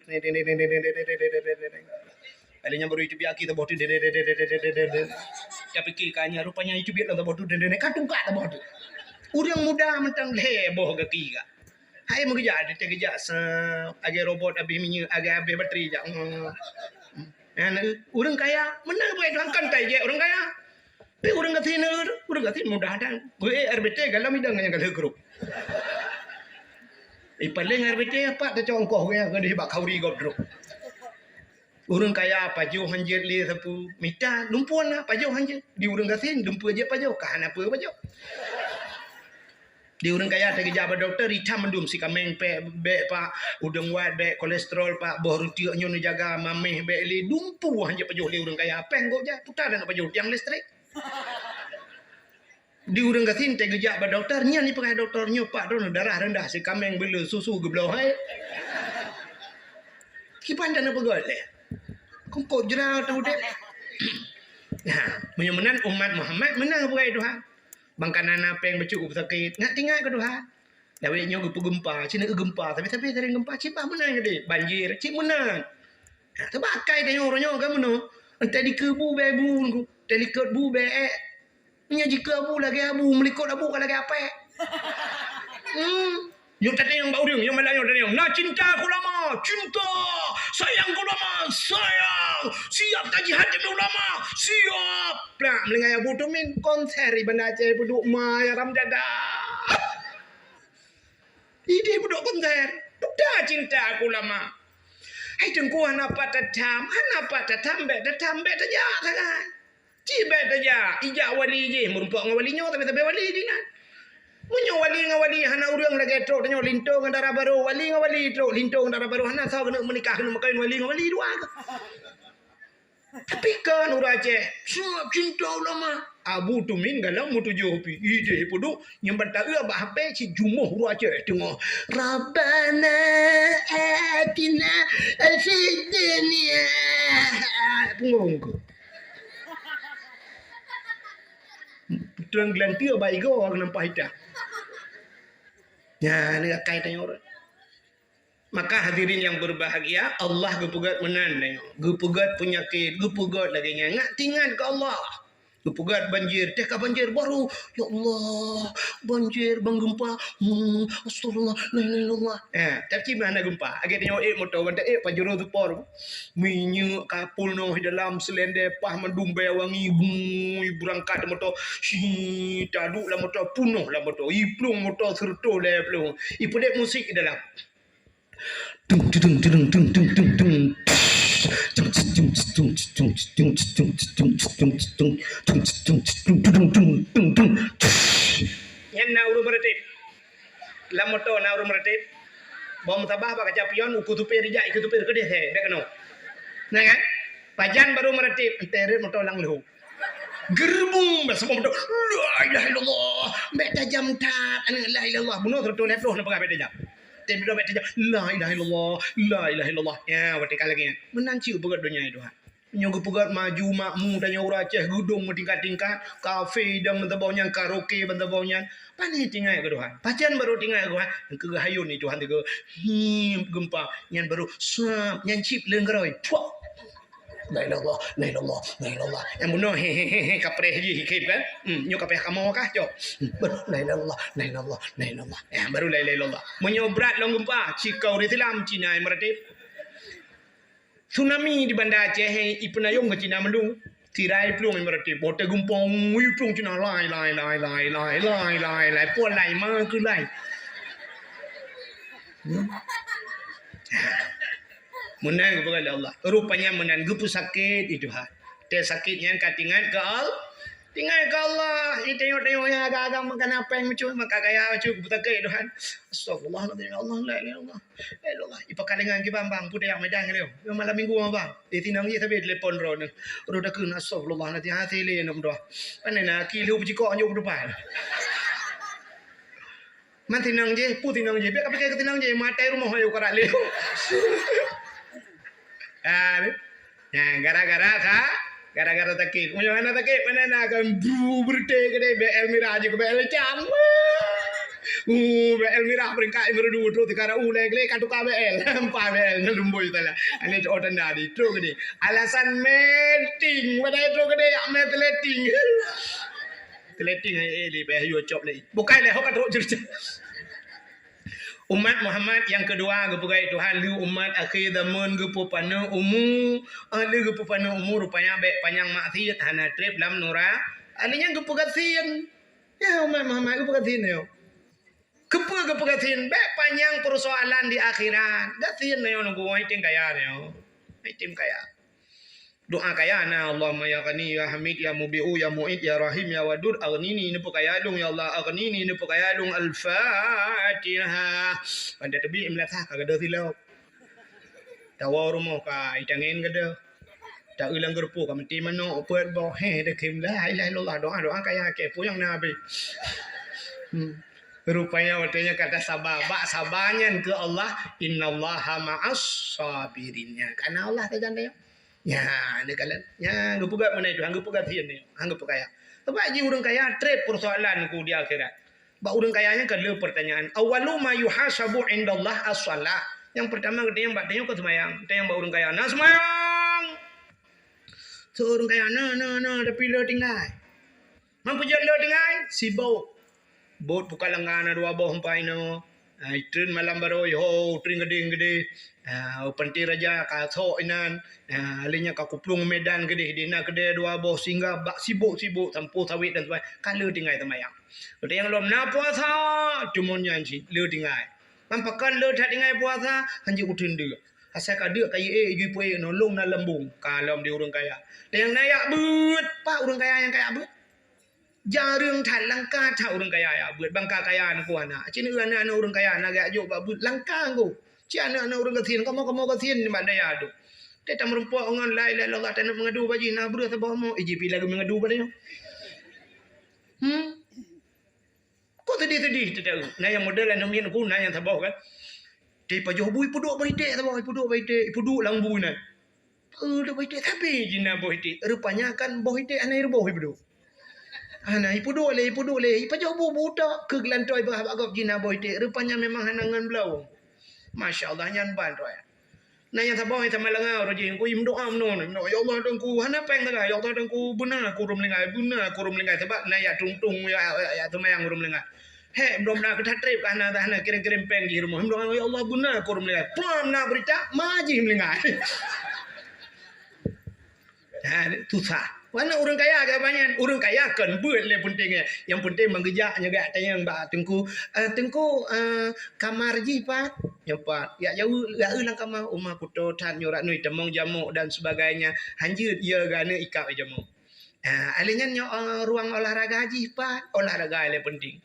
Ada nyang baru itu biaki taboh tu. Tapi kira rupanya itu biak taboh tu, ka tungkat taboh tu. Urang muda mantong lhée boh gaki ka. Hai meugeujak, teugeujak se-, agée robot abéh minyeuk, agée abéh bateri jak. Ureuëng kaya, meunan buet Tuhan kan tai jek ureuëng kaya. Tapi ureuëng gasien, ureuëng gasien mudah dan. Gue R B T galam idang nyang galeh grup. Eh, paling R B T apa tacok ongkoh gue yang kena bak khauri gop drop. Ureuëng kaya pajoh hanjeuet lé sapeue mita, lumpuan lah pajoh hanjeuet. Di ureuëng gasien, lumpuan jeuet pajoh, ka hana peue pajoh. Di ureuëng kaya teugeujak bak dokto, itam mandum, sikameng pék bék pak, udeueng wat bék, kolesterol pak, boh reutiek nyoe neujaga, mameh bék lé, dumpu hanjeuet pajoh lé ureuëng kaya, péng gok jak, puta dan pajoh tiang listrik. Di ureuëng gasien teugeujak bak dokto, nyan ipeugah dokto nyoe pak droeneuh darah rendah, sikameng beuleu, susu geubloe hai. Kiban dan peugah lé. Kongkot jera teu udép. Nah, meunyoe meunan umat Muhammad meunan peugah Tuhan. Bang kana na péng bacut geupeusakét, ngat tingat keu Tuhan. Lawét nyoe geupeugeumpa, cit neueu geumpa, sabe-sabe sering geumpa, cit bah meunan jadi banjir, cit meunan. Ha, teubakai tanyoe uroe nyoe ka meunoe. Entah dikeue bu bèe bu, entah likot bu bèe ék. Nyoe jikeue abu lagèe abu, meulikot abu ka lagèe apek. Hmm. Nyoe tatanyong bak ureueng, nyoe malam nyoe tatanyong. Na cinta keu ulama, cinta. Sayang keu ulama, sayang. Siap tajihad demi ulama, siap. Plak, meuninggai Abu Tumin, konser di Banda Aceh, peuduek ma, ya ram dada. Idéh peuduek konser, peugah cinta keu ulama. Hai Teungku, hana pat tatham, hana pat tatham, bèk tatham, bèk tajak sagai. Cit bèk tajak, ijak wali jih, meurumpok ngon wali nyoe, tapi-tapi wali jih nyan. Meunyoe wali ngon wali hana ureueng lagèe trok tanyoe linto ngon dara barô, wali ngon wali trok linto ngon dara barô, hana soe keuneuk meunikah, keuneuk meukawén wali ngon wali dua. Tapi kan ureueng Aceh, sangat cinta ulama. Abu Tumin galak meutujoh pi. Idéh peuduek nyang ban taeu bak H P cit jumoh ureueng Aceh teungoh, "Rabbana atina fid dunya." Punggong ke. Tuan gelanti bak igo nampak ita. Nyan ni akai tanya orang. Maka hadirin yang berbahagia, Allah geupeugét meunan nyoe. Geupeugét peunyakét, geupeugét lagèe nyan. Ngat tingat keu Allah. Geupeugét banjir, teuka banjir baru, "Ya Allah, banjir, bang gempa. Hmm, astagfirullah, la ilaha illallah." Eh, tapi mah hana gempa. Lagèe nyoe ék moto, ban ék Pajero Sport. Minyeuk kapul noh di dalam selendé pah mandum bèe wangi, bui, beurangkat moto. Shi, taduek lam moto, punoh lam moto. Iplueng moto seureutôh lhèe plueng. Ipeudép musik di dalam. Tung, tudung, tudung, tung, tung, tung, tung. Nyan na ureueng meuratéb. Lam moto na ureueng meuratéb. Bom sabah bak kaca pion, uku supir ijak, iku supir keudeh he, bèk keunoe. Nah kan? Pajan baru meuratéb, enteret moto lam leuhô. Gerbung, bak sabah moto, "La ilaha illallah." Bèk tajam that, aneuk la ilaha illallah. Bunoe seureutôh lhèe ploh na peugah bèk tajam. Tapi bèk tajam, "La ilaha illallah, la ilaha illallah." Ya, watèe ka lagèe nyan. Meunan cit peugah donya itu ha. Nyoe geupeugah maju makmu tanyoe ureueng Aceh, geudong meutingkat-tingkat, kafe dan meusaboh nyan, karaoke meusaboh nyan. Pane tinggai keu Tuhan? Pajan barô tinggai keu Tuhan? Keu hayun ni Tuhan teuka. Him, geumpa. Nyan barô suap, nyan cit leunggeuroi. Puak. La ilallah, la ilallah, la ilallah. Nyang bunoe, he, he, he, he, kapreh jih, khip kan? Hmm, nyoe kapreh kamoe kah, cok? Hmm, barô la ilallah, la ilallah, la ilallah. Ya, barô la ilaha illallah. Meunyoe brat lom geumpa, sikau di Islam, Cina yang meratip. Tsunami di Banda Aceh, eh, ipeunayong keu Cina mandum. Tirai plueng imeurati, boh teugumpong, ui plueng Cina, lai, lai, lai. Pon lai, ma keu lai. Hmm? Meunan geupeugah lé Allah. Rupanya meunan geupeusakét itu ha. Teu sakét nyan ka tingat keu Allah. Tinggai keu Allah, i tengok-tengok nyang agam-agam meukeunong péng meucut, maka kaya meucut, beutakét Tuhan. Astagfirullahaladzim, ya Allah, la ilaha illallah. La ilaha illallah. Ipakat lengan kiban bang, peue tajak Medan keu lôn. Nyoe malam minggu bang. Di tinong jih sabe telepon droeneuh. Udah takheun, astagfirullahaladzim, hase lé aneuk meutuah. Pane na, ki lheueh beucikok anjong depan. Man tinong jih, peue tinong jih. Bèk kapike keu tinong jih, maté rumoh ayo karak lé. Ah, ni. Nah, gara-gara sa-, gara-gara sakét. Meunyoe hana sakét, pane na kan bru beureuté keudéh, B L mirah jih keu B L cam. Uh, B L mirah peringkat imeureudu trok teuka rau lé glé ka tuka B L. Empat B L na lumbôi tala. Ane cok tanda di trok keudéh. Alasan meeting, padahai trok keudéh jak mé teleting. Teleting, eh, eh, di beh yo cop lé. Bukai lé ho ka trok cerita. Umat Muhammad nyang keudua geupeugah Tuhan, lheueh umat akhé zaman geupeupaneuk umu, eh, lheueh geupeupaneuk umu rupanya bèk panyang maksiet hana trép lam nura-, akhirnya geupeugasien. Ya, umat Muhammad geupeugasien nyoe. Keupeue geupeugasien? Bèk panyang peusoalan di akhirat. Gasien nyoe nunggu, hai tem kaya nyoe. Hai tem kaya. Doa kaya na, Allahumma ya Ghani, ya Hamid, ya Mubi'u, ya Mu'id, ya Rahim, ya Wadud, aghnini, neupeukaya lôn, ya Allah, aghnini, neupeukaya lôn. Al-Fatihah. Ban tateubiet meulasah ka gadôh silop. Tawoe rumoh ka itangen gadôh. Ta-eu lam geureupoh ka meuti manok, peuet boh, heh, deukem la ilaha illallah, doa, doa kaya kèe, puyang na abéh. Hmm. Rupanya watèe nyan ka tasaba, bak saba nyan keu Allah, innallaha ma'as sabirin. Nyan, kareuna Allah sajan deh. Nyan, neukalon. Nyan, geupeugah meunan Tuhan, geupeugah sien nyoe, han geupeukaya. Sabab jih ureueng kaya trép peusoalan ku di akhirat. Bak ureueng kaya nyan ka le peurtanyaan. Awwalu ma yuhasabu indallah as-shalah. Nyang peurtama geutanyong bak tanyoe keu seumayang. Geutanyong bak ureueng kaya, "Na seumayang?" Soe ureueng kaya, "Na, na, na, tapi le tinggai." Man peue jeuet le tinggai? Sibok. Bot pukat langga na dua boh empat inoe. Ah, itreun malam barô, iho, itreun geudeh-geudeh. Ah, panti raja ka sok inan. Ah, lheueh nyan ka kuplueng Medan keudeh, di na keudè dua boh singgah bak sibok-sibok, sampoe sawét dan sebagainya. Ka le tinggai seumayang. Watèe nyang lom na puasa, cuma nyan cit le tinggai. Man pakon le that tinggai puasa, hanjeuet kuteun deuk. Asai ka deuk ka ié, jui peuék nolong na lambung. Ka lom di ureueng kaya. Nyang na jak beuet, pat ureueng kaya nyang ka jak beuet? Jareueng that, langka that ureueng kaya jak beuet. Bangka kaya ngon aneuk. Cit ngon aneuk-aneuk ureueng kaya na jak jok bak beuet, langka ngon. Cit aneuk-aneuk ureueng gasien, kamoe-kamoe gasien nibak daya tu. Teuh tameurumpok ngon la ilaha illallah, taneuk meungadu bak jih, na breuh saboh mo, iji pih lagèe meungadu bak tanyoe. Hmm. Kok sedih-sedih teuh taeu? Na nyang model aneuk miet ku, na nyang saboh kan. Di pajoh bu ipeuduek boh iték saboh, ipeuduek boh iték, ipeuduek lam bu nyan. Peuduek boh iték, tapi jih na boh iték. Rupanya kan boh iték hana iruboh ipeuduek. Hana ipeuduek lé, ipeuduek lé, ipajoh bu, bu tok keu geulantoe bak gob jih na boh iték. Rupanya memang hana ngon bloe. Masya Allah, nyan ban roh. Na nyang saboh nyang sama langa roh jih, ku imeudoa meunoe, meudoa, "Ya Allah, Tuhanku, hana péng sagai, ya Allah, Tuhanku, beuna aku ureueng meulinggai, beuna aku ureueng meulinggai." Sabab na jak tung-tung, jak, jak, jak seumayang ureueng meulinggai. Hek, meudoa-doa keu that trép ka hana, hana kirém-kirém péng jih rumoh. Meudoa, "Ya Allah, beuna aku ureueng meulinggai." Plam na beurita, ma jih meulinggai. Ha, susah. Mana ureueng kaya agak banyak? Ureueng kaya kon beuet lé penting ya. Yang penting meugeujak nyoe gak tanyong bak teungku. "Eh, teungku, eh, kamar jih pat?" "Nyoe pat." "Jak jaweueb, jak eu lam kamar." "Uma kuto that nyoe rak nui tamong jamok dan sebagainya." Hanjeuet ya gane ikap jamok. Ah, alèh nyan nyoe, eh, ruang olahraga jih pat? Olahraga lé penting.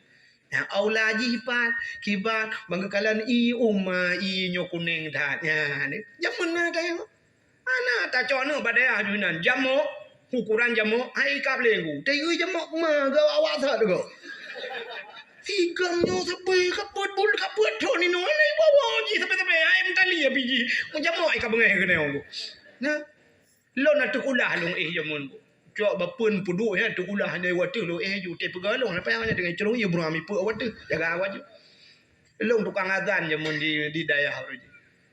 Nah, aula jih pat, kiban, bangga kalan i uma, i nyoe kuneng that. Nyan, jameun na tayang. Ana tacok aneuk bak dayah ju inan, jamok, ukuran jamok, hai ikap lé ku. Tayue jamok ma, geu awak that geu. Sigam nyoe sabe kapot bul, kapot thon inoe, alai bawa jih sabe-sabe, ai meutali api jih. Jamok ai ka beungèh keunoe ku. Nah, Lôn ateueh ulah lôn éh jameun. Cok bapeuen peuduek nyan ateueh ulah nyan watèe lôn éh ju teupeugah lôn, leupah nyan teungoh crông, ya, beurami peuet watèe, jaga awak ju. Lôn tukang azan jameun di, di dayah uroe jih.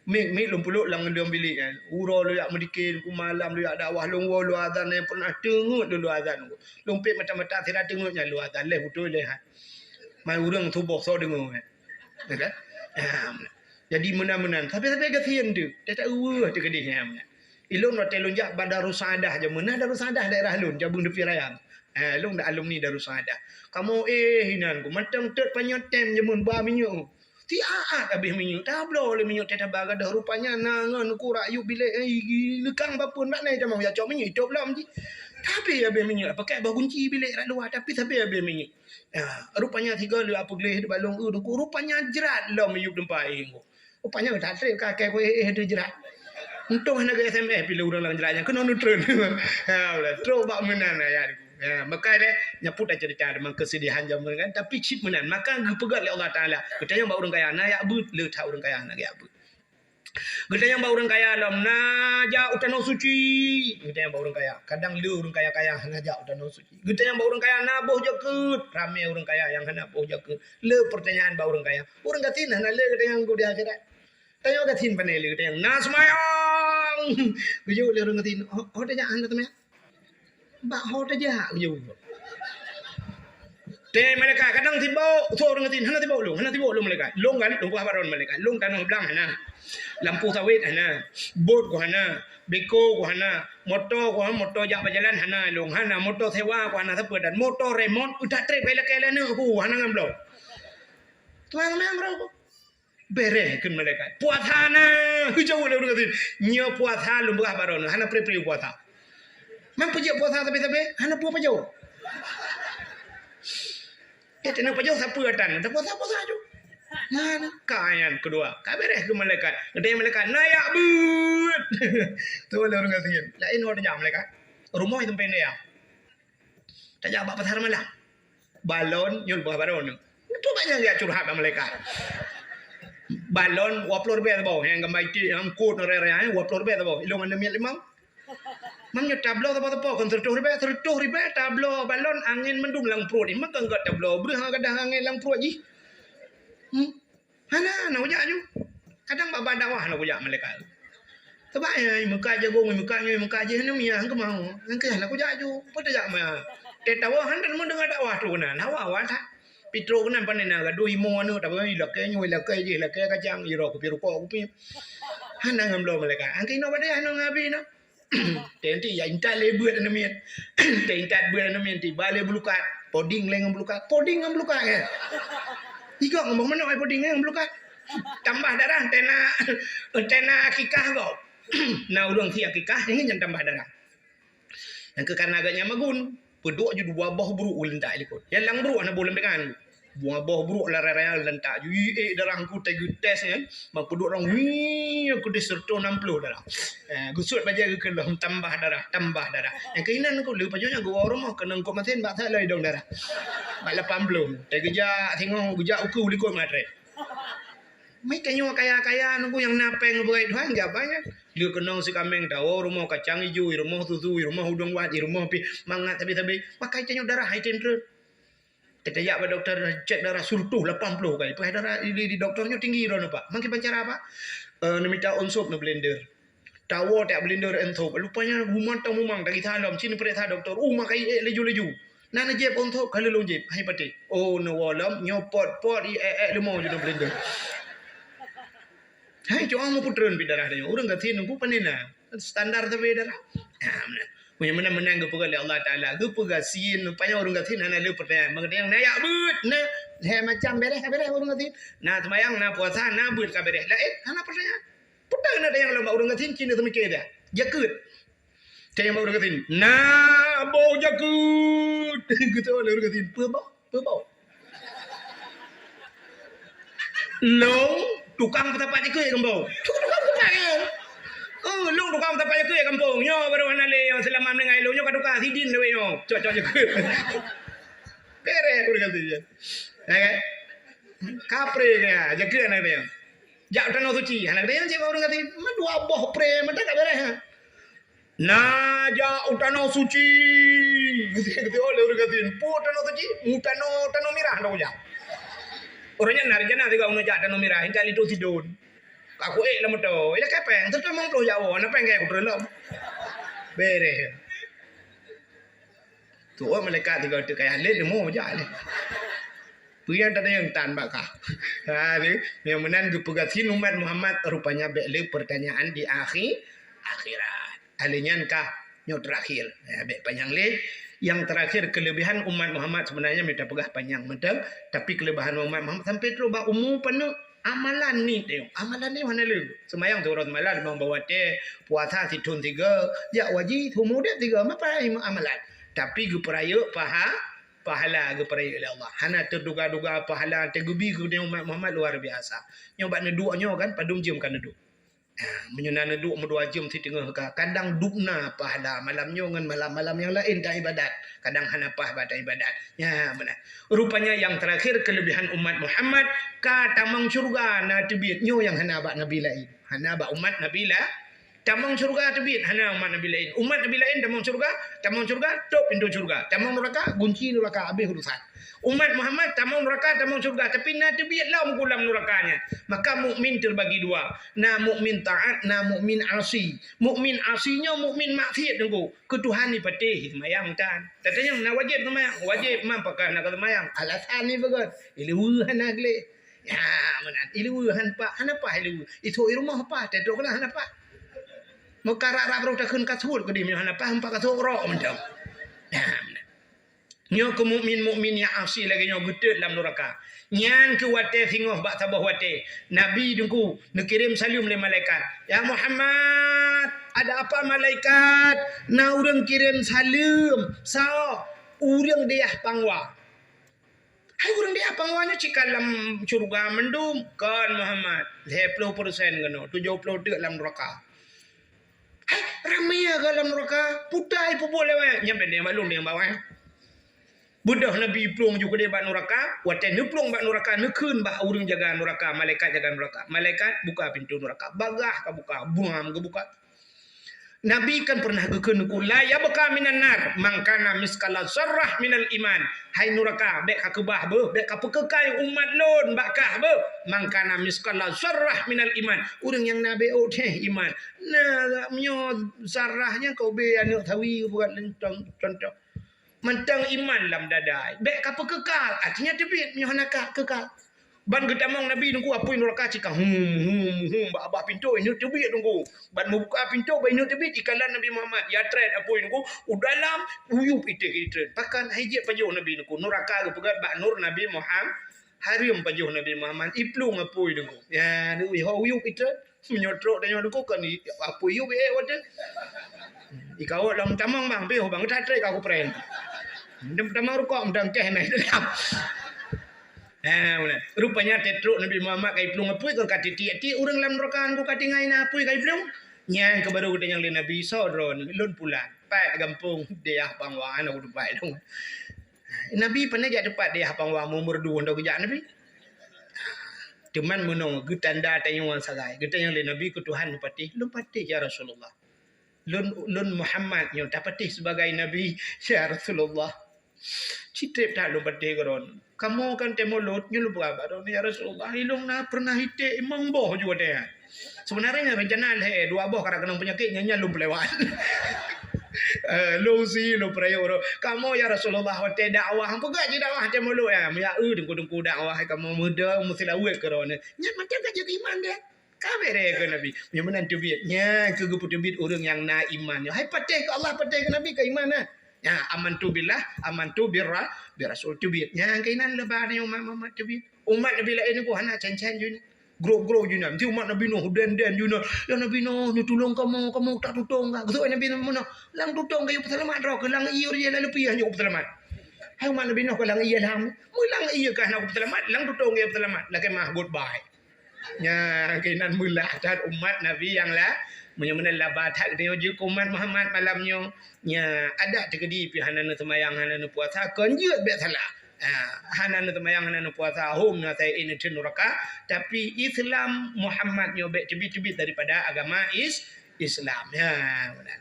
Mik-mik lôn peuleuk lam, lam bilék nyan. Uroe lôn jak meudike, ku malam lôn jak dakwah, lôn woe lôn azan nyang pernah teungeut lôn, lôn azan. Lôn pet mata-mata sira teungeut nyan lôn azan, lheuh beutôi lheuh hai. Mai ureueng suboh soe deungoe nyan. Ya kan? Ha, meunan. Jadi meunan-meunan, sabe-sabe gasien tu. Teutak uweuh teukeudeh nyan. Ilôn watèe lôn jak bak Darussaaddah jameun, na Darussaaddah daerah lôn, Jabeueng Teupie Raya. Eh, lôn dak alumni Darussaaddah. Kamoe éh inan ku, mantong tot panyöt tem jameun ba minyeuk. Siat abéh minyeuk, tabloe lé minyeuk teuh taba gadôh. Rupanya na ngon ku rak yup bilék, eh, leukang bapeuen dak nai tamong ya cok minyeuk itôp lom jih. Tapi abéh minyeuk, pakai boh gunci bilék rak luwa, tapi sabe abéh minyeuk. Ya, rupanya sigoe lé apeugleh di balong eu duku, rupanya jrat lom yup teumpat éh ku. Rupanya that trép ka, ka kuéh éh teuh jrat. Untông hana geu-S M S pih lé ureueng lam jrat nyan keunoe neutreun. Ha, ulah trok bak meunan ayat. Ha, maka deh, nyan pun tacerita deungon keusedihan jameun kan, tapi cit meunan. Maka geupeugah lé Allah Taala, geutanyong bak ureueng kaya, na jak beuet, le that ureueng kaya hana jak beuet. Geutanyong bak ureueng kaya lom, na jak u Tanoh Suci. Geutanyong bak ureueng kaya, kadang le ureueng kaya-kaya hana jak u Tanoh Suci. Geutanyong bak ureueng kaya, na boh jakeuet, ramé ureueng kaya nyang hana boh jakeuet. Le peurtanyaan bak ureueng kaya. Ureueng gasien hana le geutanyong di akhirat. Tanyong gasien pane le geutanyong, na seumayang. Geujaweueb lé ureueng gasien, ho, ho tajak hana seumayang? Bak ho tajak geujaweueb. Teuh malaikat, kadang sibok, soe ureueng gasien, hana sibok lôn, hana sibok lôn malaikat. Lôn kan, lôn peugah bak droe malaikat. Lôn tanoh blang hana. Lampu sawét hana. Bot ku hana. Beko ku hana. Moto ku hana, moto jak bak jalan hana lôn. Hana moto sewa ku hana sapeue dan moto remot utak trép kai lakée lé aneuk ku hana ngon bloe. Tuan memang roh ku. Bereh kheun malaikat. Puasa na. Geujaweueb lé ureueng gasien. Nyoe puasa lôn peugah bak droeneuh. Hana pre-pre puasa. Man peujeuet puasa sabe-sabe, hana peue pajoh. Eh, teunang pajoh sapeue atan. Dah puasa-puasa ju. Nah, nah, ka ayat kedua. Ka bereh kheun malaikat. Geutanyong malaikat, "Na jak beuet?" Tu lé ureueng gasien. Laén ho tajak malaikat. Rumoh i teumpat dayah. Tajak bak pasar malam. Balon, nyoe bak balon. Itu banyak dia curhat sama malaikat. Balon, dua puluh ribèe saboh. Yang gambar itik, yang kut, raya-raya, eh, dua puluh ribèe saboh. Ilong anda miet limau. Mang nyoe tabloe saboh-saboh, kan seratus ribèe, seratus ribèe tabloe balon angin mendung lam pruet. Maka enggak tabloe, breuh kadang angin lam pruet jih. Hmm? Hana, hana kujak ju. Kadang bak-bak dakwah hana kujak malaikat. Sabab, eh, meukat jagong, meukat nyoe, meukat jih, hana miyah, hana keumau. Hana kujak ju. Peue tajak ma? Teuh tawoe, hana meudeungoe dakwah tu keunan. Hawa-hawa that. Pi trok keunan pane na gadoh imo aneuk, tapi ilakée nyoe, ilakée jih, ilakée kacang, iroe kupi rukok kupi. Hana ngon bloe malaikat. Angkée inoe bak dayah, hana ngon abi inoe. Teuh intat lé beuet aneuk miet. Teuh intat beuet aneuk miet, tiba lé beulukat. Poding lé ngon beulukat. Poding ngon beulukat, eh. Igong ngon meunoe poding ngon beulukat. Tambah darah, tena, tena akikah gob. Na ureueng si akikah, nyan tambah darah. Nyang keu karena agak nyan magun, peuduek ju dua boh bruek u lintak likot. Nyang lam bruek hana boh lom dengan. Dua boh bruek lara raya lantak ju, ék darah ku teuh geutés nyan, bak peuduek rong, wii, aku deh seratus enam puluh darah. Eh, geusuet bajée geukeulong, tambah darah, tambah darah. Nyang keuinan ku lé pajoh nyan geuwoe rumoh, keunong kok masin bak that lom idong darah. Bak lapan puluh. Teuh geujak singoh, geujak ukeue likot matre. Meutanyoe kaya-kaya nunggu nyang na péng beuet Tuhan, jak banyak. Lé keunong si kaméng tawoe rumoh kacang ijo, i rumoh susu, i rumoh udong wat, i rumoh pih mangat sabe-sabe. Pakai tanyoe darah hai tem treun. Teuh tajak bak dokto, cek darah seratus lapan puluh kali. Peugah darah di, di dokto nyoe tinggi droeneuh, Pak. Mangke bancara, Pak? Eh, neumita onsop neublender. Tawoe tajak blender onsop. Lupanya mumantong mumang tagisa lom. Ci neupeuriksa dokto. Uh, makai ék laju-laju. Na neujép onsop ka lôn jép. Hai patéh. Oh, neuwoe lom. Nyoe pot-pot i ék-ék leumo ju neublender. Hai, cuma meuputreun pi darah tanyoe. Ureueng gasien nunggu pane na. Standar sabe darah. Ah, meunan. Meunyoe meunan-meunan geupeugah lé Allah Taala, geupeugah sien, panyang ureueng gasien hana lé peurtanyaan. Maka tanyong na jak beuet, na. Lhèe macam bereh ka bereh ureueng gasien. Na seumayang, na puasa, na beuet ka bereh. Laén, hana peurtanyaan. Peue na tanyong lom bak ureueng gasien, ci neuseumiké dia. Jakeuet. Tanyong bak ureueng gasien, na boh jakeuet. Geutanyong lé ureueng gasien, peue boh? Peue boh? Lôn tukang peusapat jakeuet gampông. Tukang peusapat, ya. Oh, lôn tukang peusapat jakeuet gampông. Nyoe baru hana lé nyang seulama meuninggai lôn nyoe ka tukang sidin lé nyoe. Cok-cok jakeuet. Bereh ureueng gasien. Ya kan? Ka pre ka, jakeuet hana tanyong. Jak u Tanoh Suci, hana tanyong cit bak ureueng gasien. Meudua boh pre mantong ka bereh, ha. Na jak u Tanoh Suci. Geuteupeue lé ureueng gasien, peue Tanoh Suci? U tanoh, tanoh mirah, tanoh jak. Ureueng nyan na rencana sigoe jak Tanoh Mirah, intat linto sidon. Ka kuék lam moto, ilakèe pèng, seratus lima puluh jak woe, na pèng keu kutrön lom. Beres. Tu'oh malaikat sigoe teuk kaya lé, leumo jak lé. Peue nyang tatanyong tan bak kah? Ha, ni, nyang meunan geupeugah sin umat Muhammad, rupanya bèk lé pertanyaan di akhi-, akhirat. Ahli nyan kah nyoe terakhir. Ya, bèk panyang lé. Yang terakhir, kelebihan umat Muhammad sebenarnya mita peugah panyang mantong, tapi kelebihan umat Muhammad sampai trok bak umu paneuk amalan ni teuh. Amalan ni hana lé. Semayang siuroe semalam limong boh watèe, puasa sithon sigoe, jak haji seumur udép sigoe, mapa amalan. Tapi geupeurayeuk paha-, pahala geupeurayeuk lé Allah. Hana teuduga-duga pahala teuh geubi keu umat Muhammad luar biasa. Nyoe bak neuduek nyoe kan, padum jeuem ka neuduek. Ah, meunyoe na neuduek meudua jeuem siteungoh ka, kadang dubna pahala malam nyoe ngon malam-malam nyang laén ta ibadat, kadang hana paih bak ta ibadat. Ya, meunan. Rupanya yang terakhir kelebihan umat Muhammad, ka tamong syurga na teubiet, nyoe nyang hana bak nabi laén. Hana bak umat nabi la-, tamong syurga teubiet, hana umat nabi laén. Umat nabi laén tamong syurga, tamong syurga, tôp pintoe syurga. Tamong nuraka, gunci nuraka, habéh urusan. Umat Muhammad tamong nuraka, tamong syurga, tapi na teubiet lom u lam nuraka nyan. Maka mukmin teubagi dua, na mukmin taat, na mukmin asi. Mukmin asi nyoe mukmin maksiet teungku. Keu Tuhan jipatéh, seumayang tan. Tatanyong na wajéb seumayang, wajéb, man pakon hana ka seumayang. Alasan jipeugah, ileue hana gleh. Ya, meunan, ileue han paih, hana paih ileue. Isôk i rumoh paih, teutrok keunan hana paih. Meukarat-rat barô takheun ka seuôt keudéh, meunyoe hana paih, empat ka sôk rok mantong. Ya, meunan. Nyoe keu mukmin-mukmin nyang asi lagèe nyoe geutot lam nuraka. Nyan keuh watèe singoh bak saboh watèe, Nabi teungku neukirém saleuem lé malaikat. "Ya Muhammad, ada apa malaikat?" "Na ureueng kirém saleuem." "Soe?" "Ureueng dayah Pangwa." "Hai ureueng dayah Pangwa nyoe cit ka lam syeuruga mandum?" "Kon Muhammad, lhèe ploh persen keunoe, tujoh ploh teuk lam nuraka." "Hai, ramé ka lam nuraka, peue ta ipeubuet lé awak nyan?" "Nyan bèk neudeungö bak lôn, neudeungö bak awak." Beudôh Nabi plueng ju keudéh bak nuraka, watèe neuplueng bak nuraka, neukheun bak ureueng jaga nuraka, malaikat jaga nuraka. "Malaikat, buka pintoe nuraka." Bagaih ka buka, buam geubuka. Nabi kan pernah geukheun keu, "La yabqa minan nar man kana misqala zarrah minal iman." "Hai nuraka, bèk kakeubah beuh, bèk kapeukeukai umat lôn bak kah beuh. Man kana misqala zarrah minal iman." Ureueng nyang na beuôt teuh iman. Na meunyoe zarrah nyan keu ubé aneuk sawi bukan leuntong contoh. Mantong iman lam dada. Bèk kapeukeukai, artinya teubiet meunyoe hana ka keukai. Ban geutamong Nabi teungku apui nuraka cit ka hum, hum, hum, bak, bak pintoe ineuk teubiet teungku. Ban meubuka pintoe bak ineuk teubiet ikalon Nabi Muhammad. Ya trét apui teungku, u dalam uyup itéh itrön. Pakon hai jeuet pajoh Nabi teungku. Nuraka geupeugöt bak nur Nabi Muhammad. Hareuem pajoh Nabi Muhammad. Iplueng apui teungku. Ya, ho uyup itrön. Meunyoe trok tanyoe teungku kan i-, apui yub ék watèe. Ikawot lam tamong bang, piôh bang, that trép ka kupren. Dem tamong rukok meudan kèh meh dalam. Ha, meunan. Rupanya teutrok Nabi Muhammad ka iplueng apui kon ka tiek-tiek ureueng lam nuraka ngon ka tinggai na apui ka iplueng. Nyan keuh baru geutanyong lé Nabi, "Soe droen?" "Lôn pulan, pat gampông dayah Pangwa, na kuteumpat lôn." Nabi pane jak teupat dayah Pangwa, meumerdua ndak geujak Nabi. Teuma meunong geutanda tanyoe sagai. Geutanyong lé Nabi keu Tuhan neupatéh, "Lôn patéh ya Rasulullah. Lôn, lôn Muhammad nyoe tapatéh sibagai nabi ya Rasulullah. Citrép that lôn patéh keu droen. Kamoe kan teuh mulod nyoe lôn peugah bak droen ya Rasulullah, ilôn na pernah iték limong boh ju watèe nyan." Sebenarnya rencana lhèe, dua boh karena keunong penyakit nyan, nyan lôn peulewat. Eh, lôn si lôn peurayeuk droen. Kamoe ya Rasulullah watèe dakwah, peugah jih dakwah teuh mulod ya. Ya eu teungku-teungku dakwah kamoe muda meuseulaweuet keu droen. Nyan macam ka jeuet iman dia. Ka bèrèh keu Nabi. Nyang meunan teubiet. Nyan keuh geupeuteubiet ureueng nyang na iman. Hai patéh keu Allah, patéh keu Nabi ka iman na. Ya, amantu billah, amantu birra-, birasul teubiet. Nyan keuh inan leubeh nyoe umat-umat teubiet. Umat Nabi laén nyoe hana can-can jih. Groe-groe jih na. Meusti umat Nabi Nuh, den-den jih na. Ya Nabi Nuh, neutulông kamoe, kamoe tak tutông ka. Geusok Nabi Nuh, "Lang tutông kayue peuseulamat droe keuh, lang ié jih lalu piah nyoe peuseulamat." Hai umat Nabi Nuh ka lang ié lam. Meulang ié ka hana peuseulamat, lang tutông kayue peuseulamat. Lakèe mah goodbye. Nyan keuh inan meulah that umat Nabi nyang la-, meunyoe meunan laba that geutanyoe jeuet keu umat Muhammad malam nyoe. Nyan adak teukeudi pih hana neuseumayang, hana neupuasa, kon jeuet bèk salah. Ha, hana neuseumayang, hana neupuasa, hom na asai ék neutreun nuraka, tapi Islam Muhammad nyoe bèk teubiet-teubiet daripada agama Is-, Islam. Ya,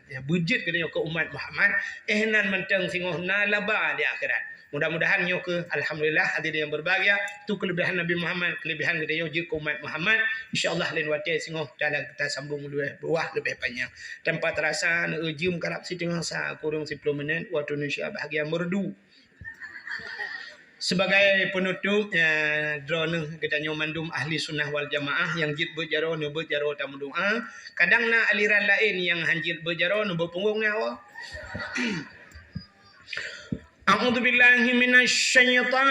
ya, beujeuet geutanyoe keu umat Muhammad, eh, nan mantong singoh na laba di akhirat. Mudah-mudahan nyoe keuh, alhamdulillah, hadirin yang berbahagia, tu keulebihan Nabi Muhammad, keulebihan geutanyoe jeuet keu umat Muhammad. Insya Allah lain watèe singoh kita, kita sambung leubeh, wah, leubeh panjang. Tanpa terasa, neueu jeuem karab siteungoh sa, kurang siploh minèt, waktu Indonesia bahagian merdu. Sebagai penutup, ya, droeneuh geutanyoe mandum ahli sunnah wal jamaah nyang jeuet beuet jaroe, neubeuet jaroe tameudoa. Kadang na aliran laén nyang han jeuet beuet jaroe, neubeuet punggong nyan awak. A'udzubillahi minasyaitan